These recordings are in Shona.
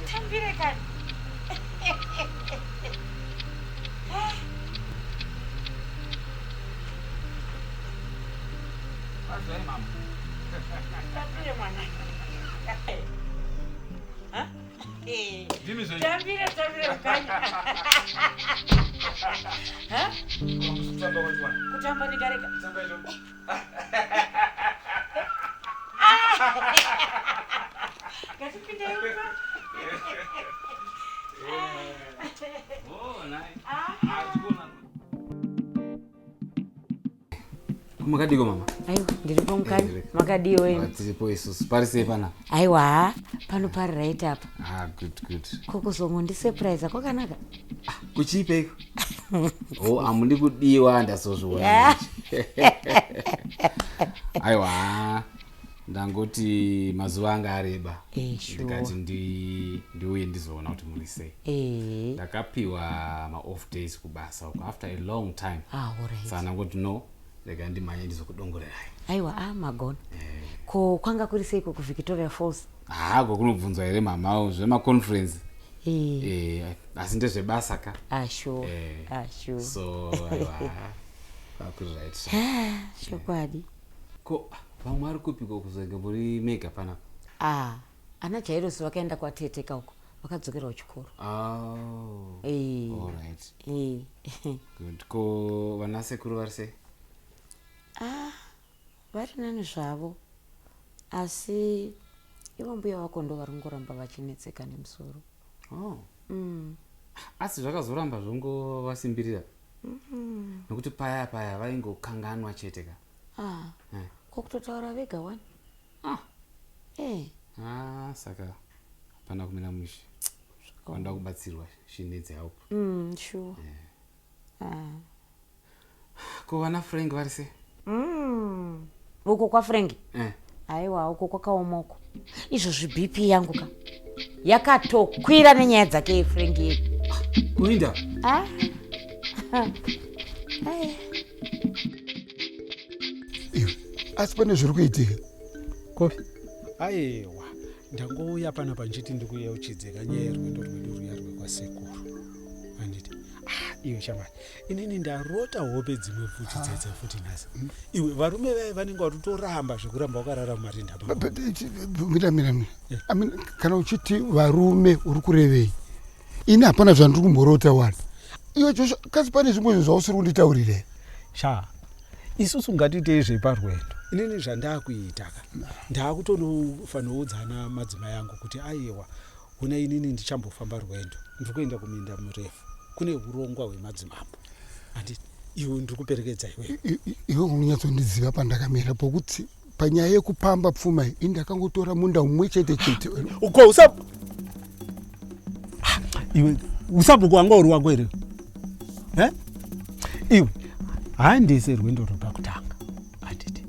Titambire kani. Tambire mwana. Tambire, tambire mukanya. Kutamba ndikarega. Ngatipinde imba. Makadiko mama? Aiwa, ndiripo mukanya. Makadiwo imi? Tiripo isusu. Pari sei panapa? Aiwa, pano pari right apa. Ah, good, good. Kokuzongondisurprise kwakanaka. Kuchipeiko? Oh, amudi kudiwa ndazozviona. Aiwa, ndangoti mazuva anga areba. Eh, sure. Ndikati ndiuye ndizoona kuti muri sei. Ndakapiwa ma-off days kubasa uko after a long time. Ah, alright. Saka ndangoti no, rega ndimhanye ndizokudongorerai. Aiwa, ah, magona. Ko kwanga kuri seiko kuVictoria Falls? Haa, ko kunobvunzwa here mama zvemaconference? Asi ndezvebasa ka. Ah, sure. Ah, sure. So, aiwa, kwakuri right. Chokwadi. Ko vamwe vari kupiko kuzenge muri mega panapa? Ah, ana Jairosi vakaenda kwatete ka uko, vakadzokera kuchikoro. Oh. All right. Good. Ko vana sekuru vari sei? Ah, vari nani zvavo. Asi ivo mbuya vako ndo vari kungoramba vachinetseka nemusoro. Oh. Asi zvakazoramba zvongovasimbirira. Nokuti paya paya vaingokanganwa chete ka. Ah. Ko kutotaura vega wani? Ah. Ah, saka hapana kumira mushe. Vanoda kubatsirwa, she needs help. Sure. Ah. Ko vana Frank vari sei? Uko kwaFrank? Aiwa, uko kwakaoma uko. Izvozvi BP yangu ka yakatokwira nenyaya dzake Frank yedu. Kuinda? Ah. Ai. Iwe, asi pane zviri kuitika? Kofi? Aiwa, ndangouya panapa ndichiti ndikuyeuchidze kanyaya yerwendo rwedu rwuya rwekwasekuru. Handiti? Ah, iwe shamwari, inini ndarota hope dzimwe futi dzedza futi nhasi. Iwe, varume vaye vanenge vatotoramba zvekuramba vakarara mumarinda mavo. Mira, mira, mira. I mean, kana uchiti varume uri kurevei? Ini hapana zvandiri kumborota wani. Iwe Joshua, kasi pane zvimwe zvinhu zvausiri kunditaurira here? Sha, isusu ngatiitei zveparwendo. Inini zvandakuita ka, ndakutonofanoudzana madzimai angu kuti aiwa, hona inini ndichambofamba rwendo, ndiri kuenda kuminda mirefu, kune urongwa hwemadzimambo. Handiti iwe ndiri kuperekedza iwe. Iwe unonyatsondiziva pandakamira pokuti panyaya yekupamba pfuma iyi, ini ndakangotora munda umwe chete chete. Uko usa iwe usabhuku wanga uri wako here? Iwe handisi rwendo rwepakutanga. Handiti.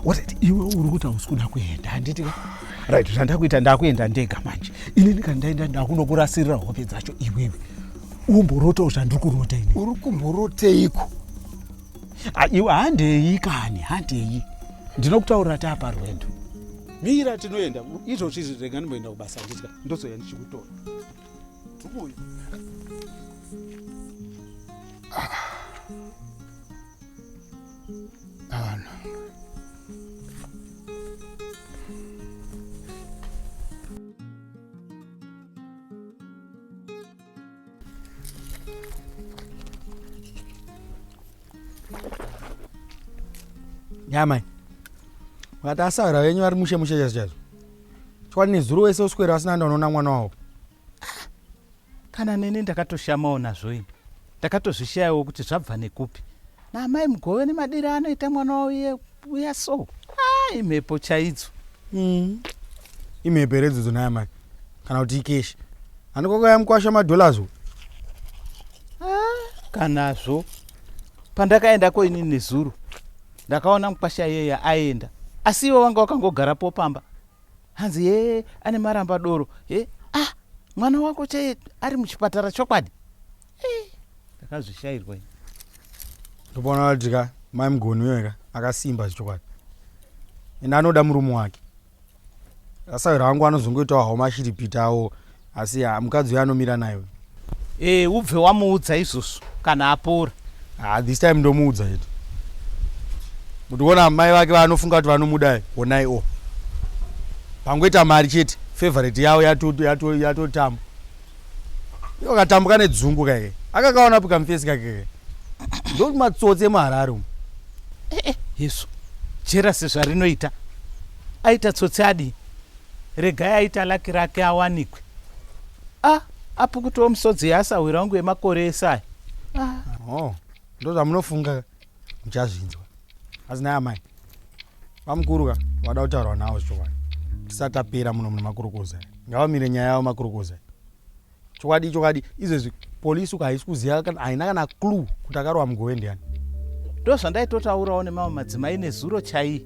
Alright, iwe uri kuti hausi kuda kuenda, handiti ka? Right, zvandakuita ndakuenda ndega manje. Inini kana ndaenda ndakunokurasirira hope dzacho iwewe. Umborotawo zvandiri kurota ini. Uri kumboroteiko? Iwe handei kani, handei. Ndinokutaurira taapa rwendo. Mira tinoenda, izvozvi izvi rega ndimboenda kubasa handiti ka? Ndozouya ndichikutora. Tukuyu. Ano. Nyamai. Mukati asahwira venyu vari mushe mushe chaizvo chaizvo. Chokwadi nezuro wese uswera vasina ndanoona mwana wavo. Ah, kana neni ndakatoshamawo nazvo ini. Ndakatozvishayawo kuti zvabva nekupi. Naamai Mugove nemadiro anoita mwana wavo iye uya so. Ah, imhepo chaidzo. Mm. Imhepo here idzodzo nhai amai? Kana kuti ikeshi? Anokokaya mukwasha madollars uko. Ah, kanazvo. Pandakaendako ini nezuro ndakaona mukwasha iyeye aenda asi ivo vanga vakangogarapo pamba hanzi hee ane maramba doro he ah mwana wako chaiye ari muchipatara chokwadi eh, ndakazvishairwa ini Ndopaona kuti ka mai Mugoni uyo ka akasimba zvechokwadi. Ende anoda murume wake. Asahwira wangu anozongoitawo hawo mashiripiti awo asi ha, mukadzi uyo anomira naye uyo. E, ubve wamuudza izvozvo kana apora. Ah, this time ndomuudza chete. Kuti ona mai vake vanofunga kuti vanomuda honai o. Pangoita mari chete favorite yavo yatotamba yato, yato, yato Iwo katambo kane dzungu kaike. Akakaona apo kamufesi kake kake. Ndokuti matsotsi emuHarare umu. Eh, eh, Yesu. Jerasi zvarinoita. Aita tsotsi adii? Regai aita laki rake awanikwe. Ah, apukutiwo misodzi yaasahwira wangu yemakore ese aya. Ah. Oh, ndozvamunofunga muchazvinzwa. Asi naye amai. Vamukuru ka vada kutaurwa navo zvechokwadi. Tisati tapera muno mune makurukuza. Ngavamire nyaya yavo makurukuza. Chokwadi chokwadi izvezvi polisi uko haisi kuziva kana haina kana clue kuti akarova mugove ndiani. Ndozvandaitotaurawo nemamwe madzimai nezuro chaiye.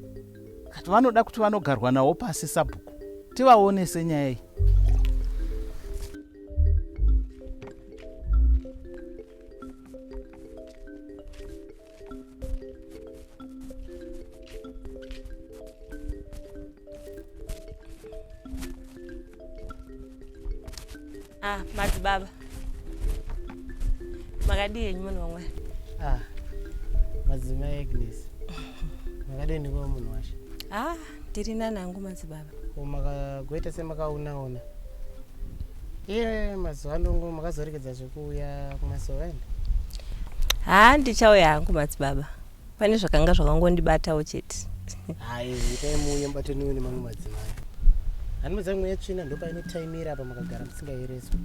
Kati vanoda kuti vanogarwa nawo pasi sabhuku tivaonese nyaya iyi. Ah, madzibaba makadii henyu munhu wamwari ah, madzimai agnes makadii ndikuva munhu wacho ah ndiri nani hangu madzibaba makagoita semakaonaona iye mazuva ano makazoregedza zvekuuya kumasowe ende haa ndichauya hangu madzibaba pane zvakanga zvakangondibatawo chete hayi itai muuye mubataniwe nemamwe madzimai handimuziva mweya tsvina ndopainotaimira apa makagara musingayereswi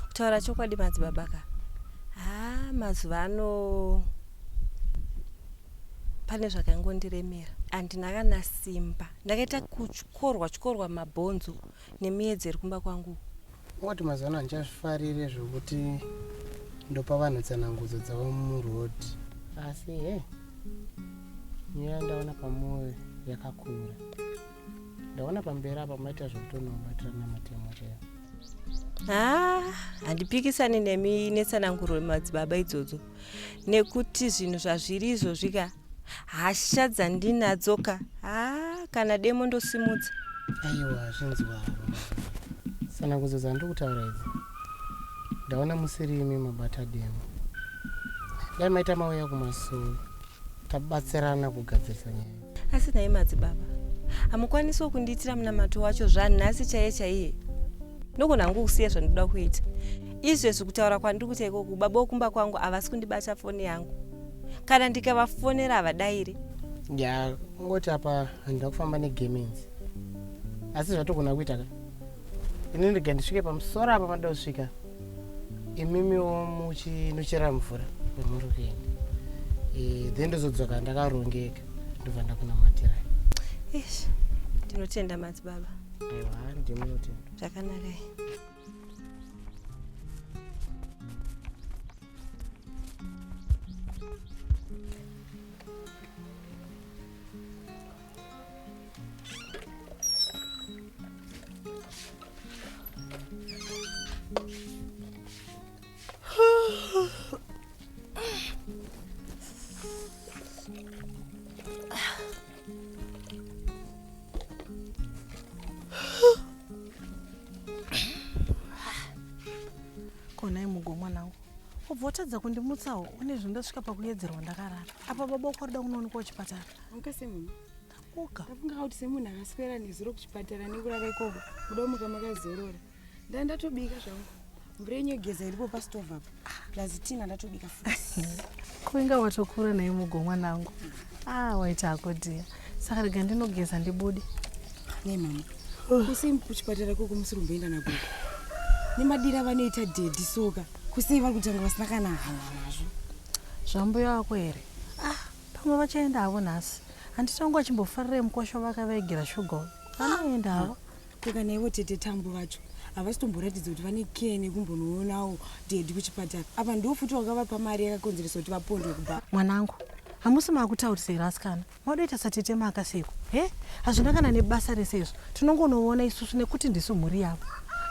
kutaura chokwadi madzibaba ka haa mazuva ano pane zvakangondiremera handina kana simba ndakaita kutyorwa tyorwa mabhonzo nemiedzo iri kumba kwangu Ungati mazuva ano handichazvifarire zvekuti ndopa vanhu tsanangudzo dzavo muroad asi he nyaya yandaona pamwoyo yakakura ndaona pamberi apa maita zvekutonobatirana matemo chaiwo haa handipikisani nemi netsananguro madzibaba idzodzo nekuti zvinhu zvazviri izvozvi ka hasha dzandinadzo ka haa kana demo ndosimudza aiwa zvinzwaro tsanangudzo dzandiri kutaura idzi ndaona musiri imi mabata demo dai maita mauya kumasowe tabatsirana kugadzirisa nyaya asi nhai madzibaba hamukwanisawo kundiitira munamato wacho zvanhasi chaiye chaiye ndogona hangu kusiya zvandinoda kuita izvezvi kutaura kwandiri kuita ikoku baba wokumba kwangu havasi kundibata foni yangu kana ndikavafonera havadairi ya kungoti apa handida kufamba negemenzi asi zvatogona kuita ka ini ndega ndisvike pamusoro apa mada kusvika imimiwo muchinochera mvura kwamuri kuenda eh, then ndozodzoka ndakarongeka ndobva ndakunamatirai ish ndinotenda madzibaba aiwa ndimunotenda zvakanakai Konai mugo mwanangu ubva watadza kundimutsawo une zvandasvika pakuyedzerwa ndakarara apa baba wako arida kunoonekwa kuchipatara Muka semunhu. Muka. Ndafunga kuti semunhu akaswera nezuro kuchipatara nekurara ikoko kuda kumuka makazorora. Nda ndatobika zvangu. Mvura yenyu yegeza iripo pastove apa. Plus tina ndatobika futi. Kuinga watokura naye mugo mwanangu. Ah, waita hako dhiya. Saka rega ndinogeza ndibude. Nei mama. Kusei kuchipatara koko musiri kumboenda nagogo. Nemadira avanoita dhedhi soka. Kusei vari kutanga vasina kana hanya nazvo. Zvambuya wako here? Ah, pamwe vachaenda havo nhasi. Handiti vangu vachimbofarira mukwasha vakavaigira shuga uyu. Vanoenda havo. Ko kana ivo tete Tambu vacho havasi tomboratidza kuti vane care nekumbonoonawo daddy kuchipatara apa ndiwo futi wakavapa mari yakakonzeresa kuti vapondwe kubva Mwanangu, hamusi makutaurisa here asikana? Madoita satete Maka seiko? He? Hazvina kana nebasa rese izvo. Tinongonoona isusu nekuti ndisu mhuri yavo.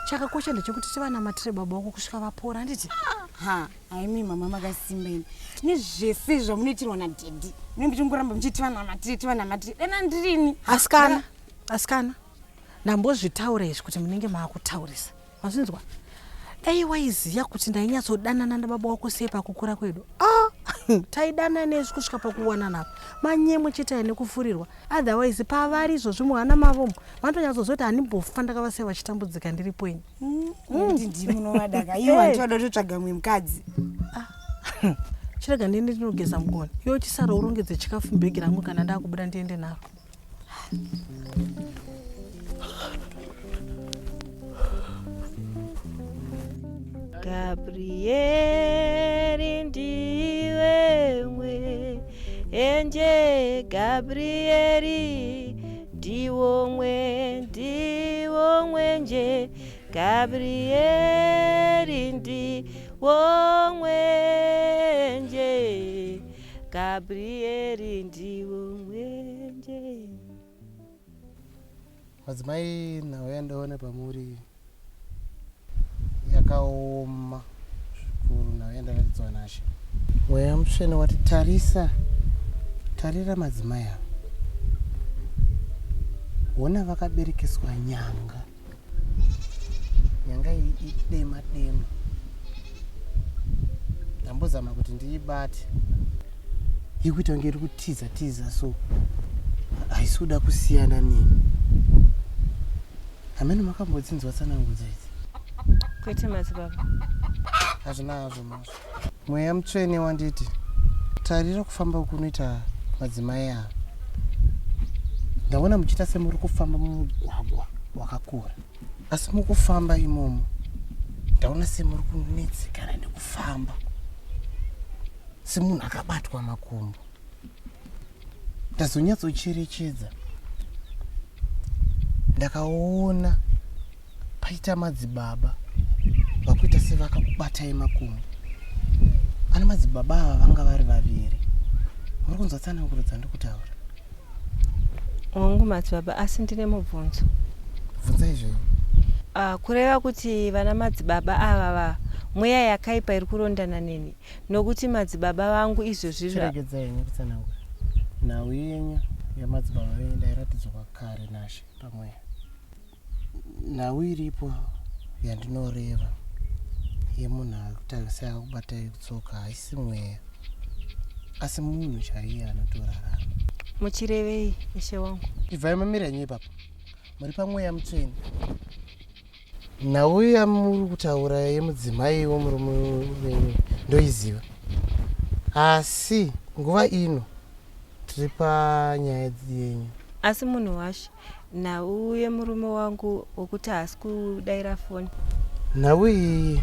Chakakosha ndechekuti tivanamatire baba wako kusvika vapora, handiti? Ha, haimi mama makasimba imi. Nezvese zvamunoitirwa nadaddy. Munenge muchingoramba muchiti tivanamatire tivanamatire. Dana ndirini. Asikana, asikana. Ndambozvitaura izvi kuti munenge maakutaurisa. Mazvinzwa? Dai waiziva kuti ndainyatsodanana nababa wako sei pakukura kwedu. Ah, taidanana nesu kusvika pakuwanana apa. Manyemwe chete aya nekufurirwa. Otherwise pavari izvozvi muhana mavomo vanotonyatsoziva kuti handimbofa ndakavasiya vachitambudzika ndiripo ini. Nekuti ndimi munovadaka. Ivo vanhu vanoda kutotsvaga mumwe mukadzi. Ah. Chirega ndiende ndinogeza mugoni. Iwe uchisara urongedze chikafu mubhegi rangu kana ndakubuda ndiende naro. Gabrieli ndiwe mwe enje Gabrieli ndiwo mwe ndiwo mwenje Gabrieli ndiwo mwenje Gabrieri ndiwo mwenje. Madzimai nhau yandaona pamuri yakaoma zvikuru nhau yandaratidzwa nashe. Mweya mutsvene wati tarisa tarira madzimai ava hona vakaberekeswa nyanga Nyanga iyi idema dema. Ndambozama kuti ndiibate. Iri kuita kunge iri kutiza tiza so haisi kuda kusiyana neni. Hameno makambodzinzwa tsanangudzo idzi? Kwete madzibaba. Hazvina hazvo mhosva. Mweya mutsvene wanditi tarira kufamba kunoita madzimai ava. Ndaona muchiita semuri kufamba mumugwagwa wakakura. Asi mukufamba imomo ndaona semuri kunetsekana nekufamba semunhu akabatwa makumbo. Ndazonyatsocherechedza ndakaona paita madzibaba vakuita sevakakubatai makumbo ana madzibaba ava vanga vari vaviri muri kunzwa tsananguro dzandikutaura Hongu madzibaba asi ndine mubvunzo. Bvunzai zvenyu. Uh, kureva kuti vana madzibaba ava va mweya yakaipa iri kurondana neni nokuti madzibaba vangu izvozvi Chiregedzai henyu kutsanangura. Nhau yenyu yamadzibaba venyu ndairatidzwa kare naShe pamweya. Nhau iripo yandinoreva yemunhu akutarisa akakubatai kutsoka haisi mweya asi munhu chaiye anotorarama. Muchirevei ishe wangu? Ibvai mamira henyu ipapo muri pamweya mutsvene. Nhau yamuri kutaura yemudzimai wemurume wenyu ndoiziva asi nguva ino tiri panyaya yenyu. Asi munhu washe Nhau yemurume wangu wekuti haasi kudaira foni. Nhau iyi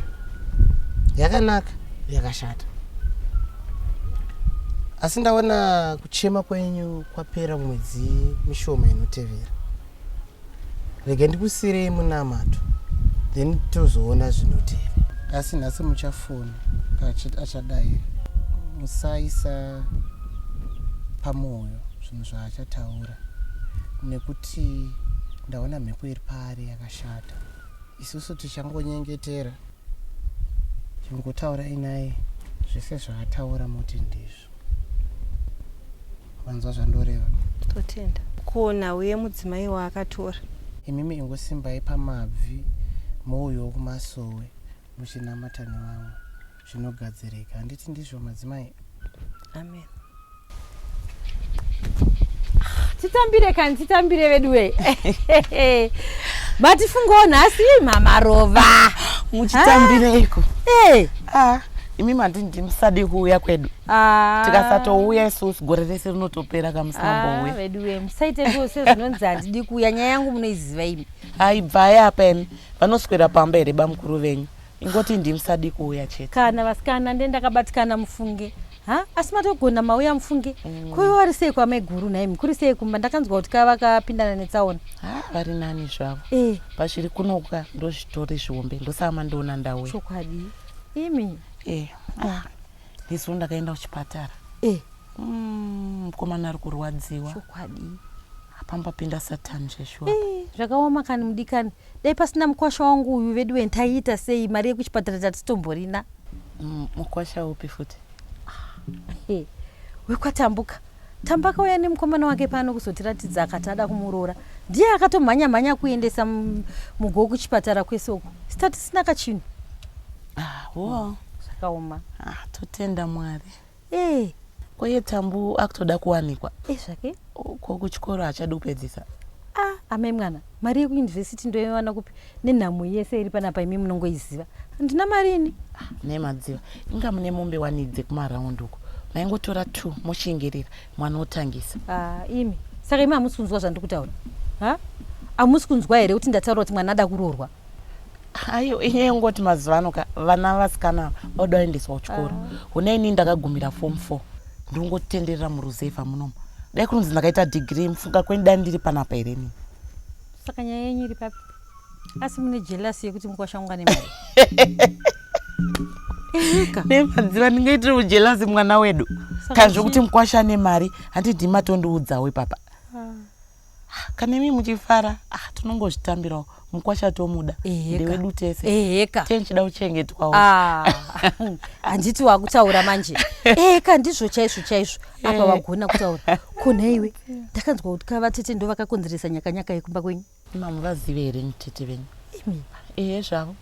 yakanaka yakashata asi ndaona kuchema kwenyu kwapera mumwedzi mishoma inotevera. Rega ndikusirei munamato then tozoona zvinotevera. Asi nhasi muchafona achadaira. Musaisa pamoyo zvinhu zvaachataura nekuti ndaona mhepo iri paari yakashata. Isusu tichangonyengetera chingotaura inaye zvese zvaataura moti ndizvo. Manzwa zvandoreva? Totenda. Ko nhau yemudzimai waakatora? Imimi ingosimbai pamabvi mouyawo kumasowe muchinamata nevamwe zvinogadzirika handiti ndizvo madzimai? Amen. Titambire kani titambire veduwe. Matifungawo nhasi mamarova. Muchitambireiko? Eh. Ah, Imi mandi ndimusadi kuuya kwedu. Ah. Tikasatouya isusu gore rese rinotopera kamusina Ah, veduwe musaite zvose zvinonzi handidi kuuya nyaya yangu munoiziva imi. Aibvai apa imi. Vanoswera pamba here bamukuru venyu? Ingoti ndimusadi kuuya chete. Kana vasikana nde ndakabatikana mufunge. Ha? Asi matogona mauya mufunge. Mm. Ko ivo vari sei kwamaiguru nhaimi? Kuri sei kumba? Ndakanzwa kuti ka vakapindana netsaona. Ha, vari nani zvavo. Eh. Pazviri kunoka ndozvitori zvihombe ndosaka mandiona ndauya. Chokwadi. Imi. Eh. Ah. Ndisu ndakaenda kuchipatara. Eh. Mukomana ari kurwadziwa. Chokwadi. Pambapinda Satan zveshuwa. Eh, zvakaoma kani mudikani. Dai pasina mukwasha wangu uyu veduwe ntaiita sei mari yekuchipatara tatitomborina. Mukwasha upi futi? Ah, wekwatambuka. Tamba akauya nemukomana wake pano kuzotiratidza akati ada kumuroora. Ndiye akatomhanya mhanya kuendesa mugo kuchipatara kwese uku. Sita tisina kachinhu. Ah, wo. Zvakaoma. Ah, totenda Mwari. Eh. Ko iye Tambu akutoda kuwanikwa. Eh zvake. Ko kuchikoro haachadi kupedzisa. Ah, amai mwana, mari yekuyunivhesiti ndoiwana kupi nenhamo yese iri panapa imi munongoiziva. Handina mari ini. Ah, nemadziva. Inga mune mombe wani dzekumaraundi uko. Maingotora two moshingirira mwana otangisa. Ah, imi. Saka imi hamusi kunzwa zvandiri kutaura. Ha? Hamusi kunzwa here kuti ndataura kuti mwana ada kuroorwa? Ayo inyaya yekungoti mazuva ano ka vana vasikana voda kuendeswa kuchikoro. Ah. Hona ini ndakagumira form 4. Ndingotenderera muruzevha munomu. Dai kunonzi ndakaita degree mufunga kwenyu dai ndiri panapa here inini. Saka nyaya yenyu iri papi? Asi mune jealous yekuti mukwasha wangu ane mari. Nemadziva ndingaitire ujealous mwana wedu. Kana zvekuti mukwasha ane mari handidi matondiudzawo ipapa. Ah. Kana imi muchifara ah, tinongozvitambirawo mukwasha tomuda ndewedu tese eheka tenchida kuchengetwawo ah, handiti wakutaura manje eheka ndizvo chaizvo chaizvo apa eh. wagona kutaura kona iwe ndakanzwa kuti kavatete ndo vakakonzeresa nyakanyaka yekumba kwenyu mamuvazive here mutete venyu imi ehe zvavo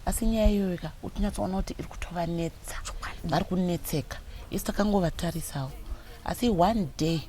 asi nyaya iyoyo ka utinyatsoona kuti iri kutovanetsa vari kunetseka isu takangovatarisawo asi one day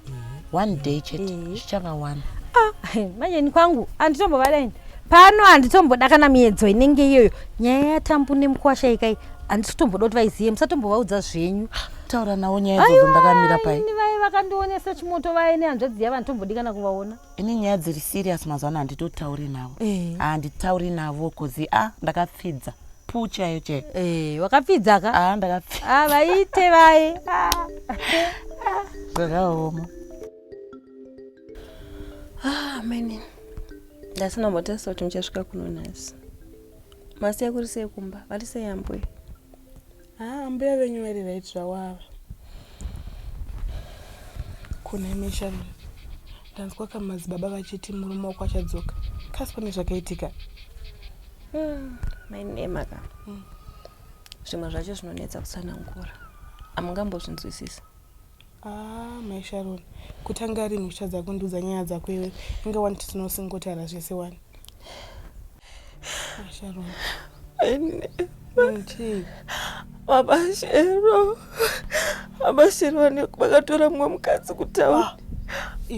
one day chete zvichavawana ah, manje ini kwangu handitombovada ini pano handitomboda kana miedzo inenge iyoyo nyaya yatambu nemukwasha ikai handisi kutomboda kuti vaizive musatombovaudza zvenyu taura navo nyaya idzodzo ndakamira pai ini vaye vakandionesa chimoto vaye nehanzvadzi yavo handitombodi kana kuvaona ini nyaya dziri serious mazuva ano handitotauri navo eh. handitauri navo bcause a ah, ndakapfidza pu chaiyo chaiyo eh, wakapfidza ka ah, ndakapfidza ah, vaite vaye ah. zvakaoma ah, mani ndasina kumbotarisa kuti muchasvika kuno nhasi masiya kuri sei kumba vari sei ambuya ah, ambuya venyu vari right zvavo ava kuna imi Sharon ndanzwa kamadzibaba vachiti murume wako achadzoka kasi pane zvakaitika hmm, mainema ka hmm. Zvimwe zvacho zvinonetsa kutsanangura hamungambozvinzwisisa Ah, mai Sharon, kutanga rini uchitadza kundiudza nyaya dzako iwe? Inga wani tinosingotaura zvese wani. Mai Sharon. Chii? Baba Shero. Baba Shero vane vakatora mumwe mukadzi kutaura. Ah.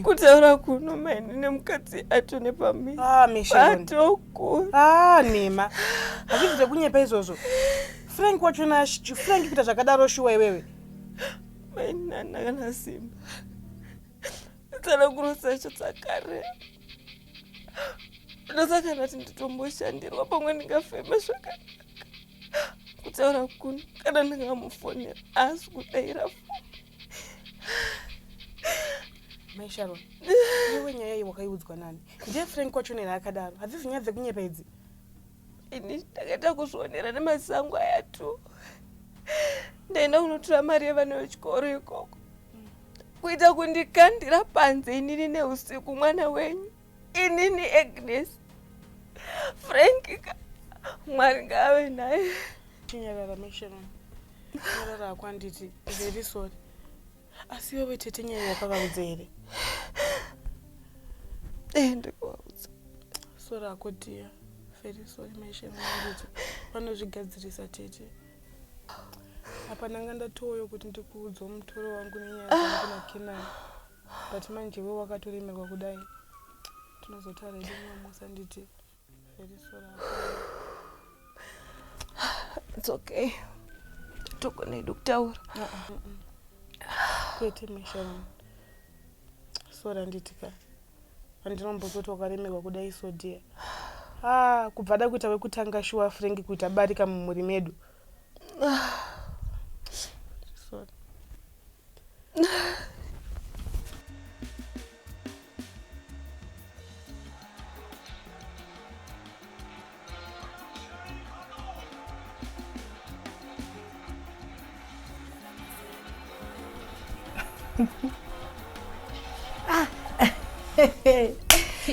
Kutaura kuno maini nemukadzi atone pamiri. Ah, mai Sharon. Atokura. Ah, nema. Hazvisi zvekunyepa izvozvo. Frank wacho na Frank kuita zvakadaro shuwa iwewe. Mainana kana simba. Tsananguro dzacho dzakare. Ndosaka ndati nditomboshandirwa pamwe ndingafema zvakanaka. Kutaura kuno kana ndingamufonera asi kudaira foni. Mai Sharon, iwe nyaya iyi wakaiudzwa nani? Ndiye Frank wacho nera akadaro. Hadzisi nyaya dzekunyepa idzi. Ini ndakaita kuzvionera nemaziso angu aya tu. Ndaenda kunotora mari yevana vechikoro ikoko. Kuita kundikandira panze inini neusiku mwana wenyu. Inini Agnes. Frank ka. Mwari ngaave naye. Chinyarara mai Sharon. Nyarara hako handiti. Very sorry. Asi iwewe tete nyaya wakavaudza here? Eh, ndikuvaudza. Sorry hako dear. Very sorry mai Sharon handiti. Vanozvigadzirisa tete. Apa ndanga ndatoyo kuti ndikuudzewo mutoro wangu nenyaya dzangu naKenani. But manje iwe wakatoremerwa kudai. Tinozotaura hedu mumwe musi handiti. Very sorry hako. It's okay. Togona hedu kutaura. Kwete Mesharon. Sorry handiti ka. Handinombozoti wakaremerwa kudai so dear. Ah, kubva da kuita wekutanga shuwa Frank kuita barika mumhuri medu. Sorry.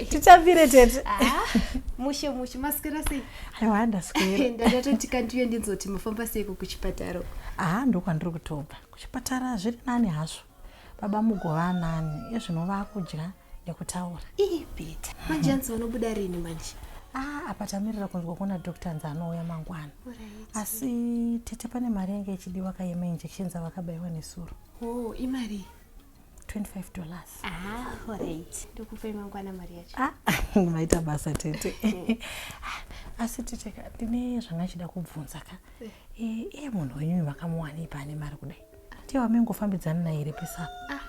Titambire tete. Ah, mushe mushe maswera sei? Aiwa ndaswera. Ndatoti kandiuye ndinzoti mafamba seiko kuchipatara. Ah, ndokwandiri kutobva. Kuchipatara zviri nani hazvo. Baba mugova nani ezvino vakudya nekutaura. Ii beta. Manje hanzi vanobuda rini manje? Ah, apa tamirira kunzwa kuna doctor nzi anouya mangwana. Asi tete pane mari yange ichidiwa ka yemainjections avakabaiwa nesuro. Oh, imari? 25 dollars. Ah, alright. Ndokupai mangwana mari yacho. Ah, maita basa tete. Ah, asi tete ka ndine zvanga ndichida kubvunza ka. Eh, iye munhu wenyu makamuwanei paane mari kudai? Ndiye wamengofambidzana naye here pese apa? Ah,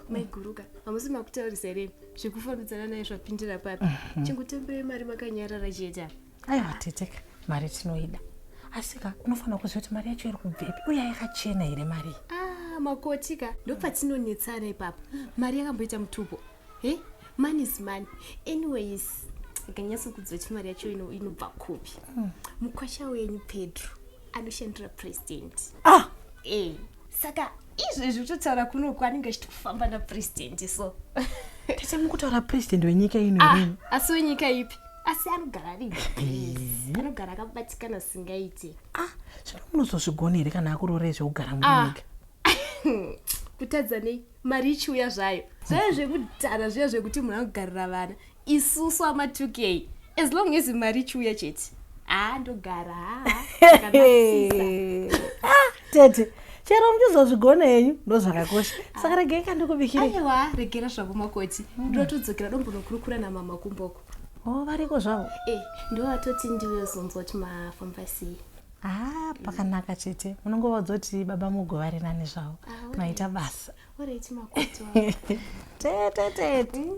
maiguruka hamusi makutaurisa here zvekufambidzana naye zvapindira papi? Chingotambirai mari makanyarara chete. Aiwa tete ka mari tinoida. Asi ka unofanira kuziva kuti mari yacho iri kubvepi uye yakachena here mari iyi? Ah, makoti ka ndopatinonetsana ipapa. Mari yakamboita mutupo. He? Money is money. Anyways, ndikanyatsokuudza kuti mari yacho inobva kupi. Mukwasha wenyu Pedro anoshandira president. Ah! Eh, saka izvezvi kutotaura kunoku anenge achitofamba napresident so. Tete mukutaura president wenyika ino Ah, here? asi wenyika ipi? Asi anogara ari busy. Anogara akabatikana singaite. Ah, zvino munozozvigona here kana akuroora zvekugara muri Ah. mega? Kutadza nei? Mari ichiuya zvayo. Zvayo zvekudhara zviya zvekuti munhu anogarira vana. Isusu ama 2K. As long as mari ichiuya chete. Ah, ndogara. Ah, zvakanakisisa. Ah, tete, chero muchizozvigona henyu ndozvakakosha. Saka regai kandikubikire. Aiwa, regera zvako makoti. Ndotodzokera dombonokurukura namama kumboko. Oh, variko zvavo. Eh, ndovatoti ndiwe uzonzwa kuti mafamba sei. Ah, pakanaka tete. Munongovaudza kuti baba mugo vari nani zvavo. Ah, alright. Maita basa. Alright, makoti wangu. Tete, tete.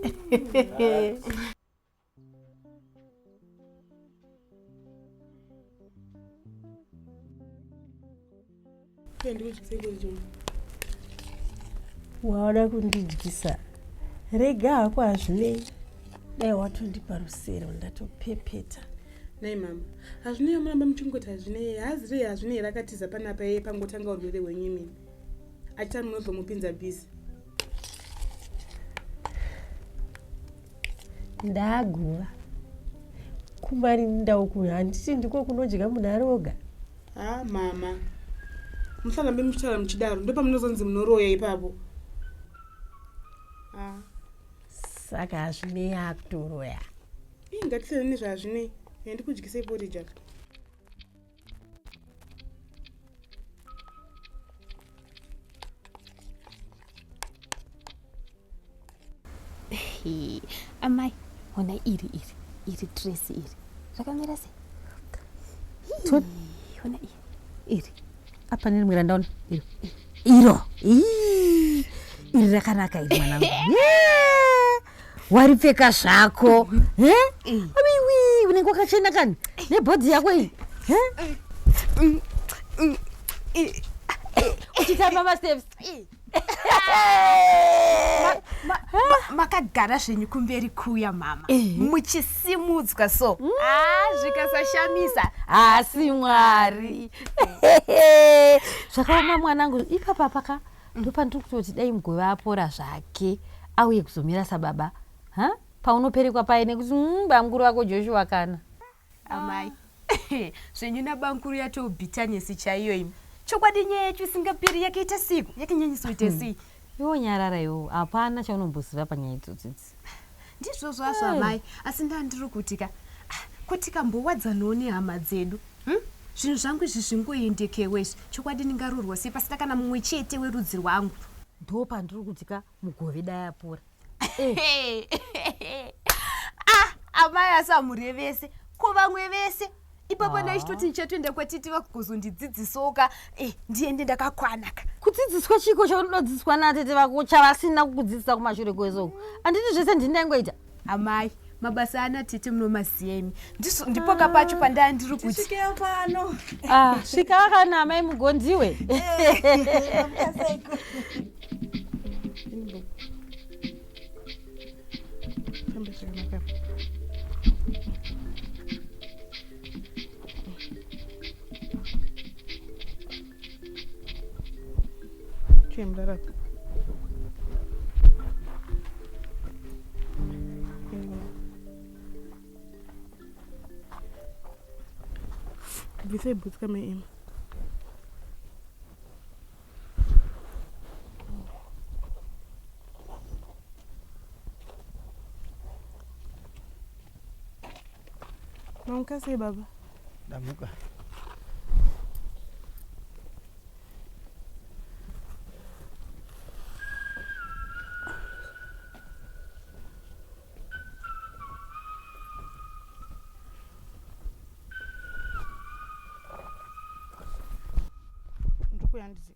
Waona kundidyisa rega hako hazvinei dai watondipa rusero ndatopepeta. Nhai mama, hazvinei muramba muchingoti hazvinei, haazirei hazvinei rakatiza panapa iye pangotanga urwere hwenyu imimi. Achita munozomupinza busy. Ndaguva kumarinda uku handiti ndiko kunodya munhu ari oga. Ha mama, musarambe muchitaura muchidaro ndopamunozonzi munoroya ipapo. Ha. Saka hazvinei akutoroya. Ii ngatisiyane nezvazvinei, ndikudyisei porridge apa. Amai, hona iri iri iri dress iri rakamira sei? Hona iri iri apa nerimwe randaona iro iro Ii, iri rakanaka iri mwanangu. Yee! Waripfeka zvako. He? Abiwi, unenge wakachena kani nebhodhi yako iyi. He? Uchitamba masteps. Makagara zvenyu kumberi kuya mama muchisimudzwa so. Ah, zvikasashamisa. Asi Mwari. Zvakaoma mwanangu ipapa paka ndopandiri kutoti dai mugove apora zvake auye kuzomira sababa. Ha? Paunoperekwa paye nekuti bamukuru vako Joshua kana. Amai. Zvenyu nabankuru yatobhitanesi chaiyo imi. Chokwadi nyaya yacho isingaperi yakaita seiko? Yakanyanyisa sei? Iwe nyarara iwe, hapana chaunomboziva panyaya idzodzi idzi. Ndizvo zvazvo amai, asi ndandiri kuti ka kuti kambowadzanawo nehama dzedu. Zvinhu zvangu izvi zvingoendekewo izvi. Chokwadi ndingaroorwa sei pasina kana mumwe chete werudzi rwangu? Ndopandiri kuti ka mugove dai apora. Ah, amai asi hamurevese. Ko vamwe vese? Ipapo ah. ndaichitoti ndichatoenda kwatete vakuzondidzidzisoka eh, ndiende ndakakwanaka. Kudzidziswa chiko chaunodzidziswa natete vako chavasina kukudzidzisa kumashure kwese uku? Handiti zvese ndini ndaingoita. Amai, mabasa ana tete munomaziva imi. Ndipo kapacho pandaa ndiri kuti. Tisvikewo pano. Ah, svika kana amai mugonziwe. Eh, Fambe zvakanaka. Chimudarapa. Bvisai bhutsu kamai imi. Mamuka sei baba? Ndamuka. Ndikuyandizi.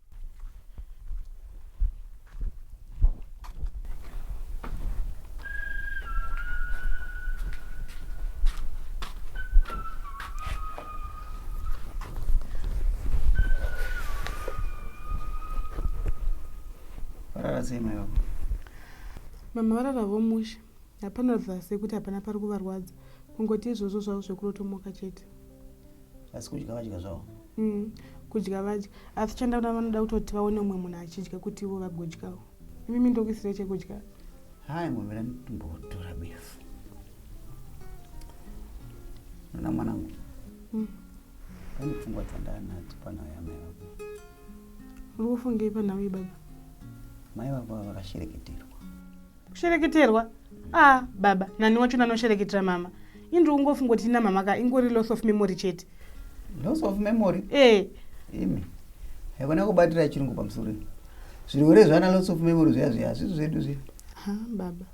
Varara sei mai vako? Mama varara vomushe. Hapana ratidza sekuti hapana pari kuvarwadza. Kungoti izvozvo zvavo zvekurotomoka chete. Asi kudya vadya zvavo? Mm, kudya vadya. Asi chandaona vanoda kutoti vaone umwe munhu achidya kuti ivo vagodyawo. Imimi ndokuisirei chekudya. Hai ngomira ndimbotora befu. Nona mwanangu. Pane pfungwa dzandanadzo panhau yamai vako. Uri kufungei panhau iyi baba? Mai vako vakashereketerwa. Kushereketerwa? Ah, baba, nani wacho nanoshereketera mama? Ini ndiri kungofunga kuti ina mama ka ingori loss of memory chete. Loss of memory? Eh. Imi. Haikona kubatira chirungu pamusoro. Zvirwere zvana loss of memory zviya zviya hazvisi zvedu zviya. Ha, baba.